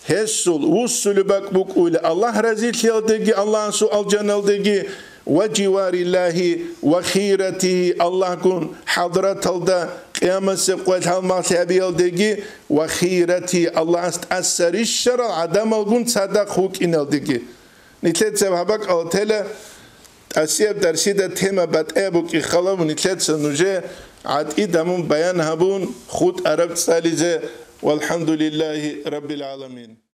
гьесул вуссулеб бакӀ букӀула Аллагь разилъиялдеги, Аллагьасул алжаналдеги, وجوار الله وخيرته, Аллагьгун хӀадраталда, къиямасеб къоялъ гьалмагълъи гьабиялдеги ва хирати, Аллагьас тӀаса рищарал гӀадамалгун цадахъ вукӀиналдеги. Нилъеца гьаб бакӀал тела, тӀасияб дарсида тема батӀияб букӀин халаб, нилъеца нужее гӀатӀида мун баян гьабун хутӀараб цӀализе. Валхамдулиллагьи раббил гӀаламин.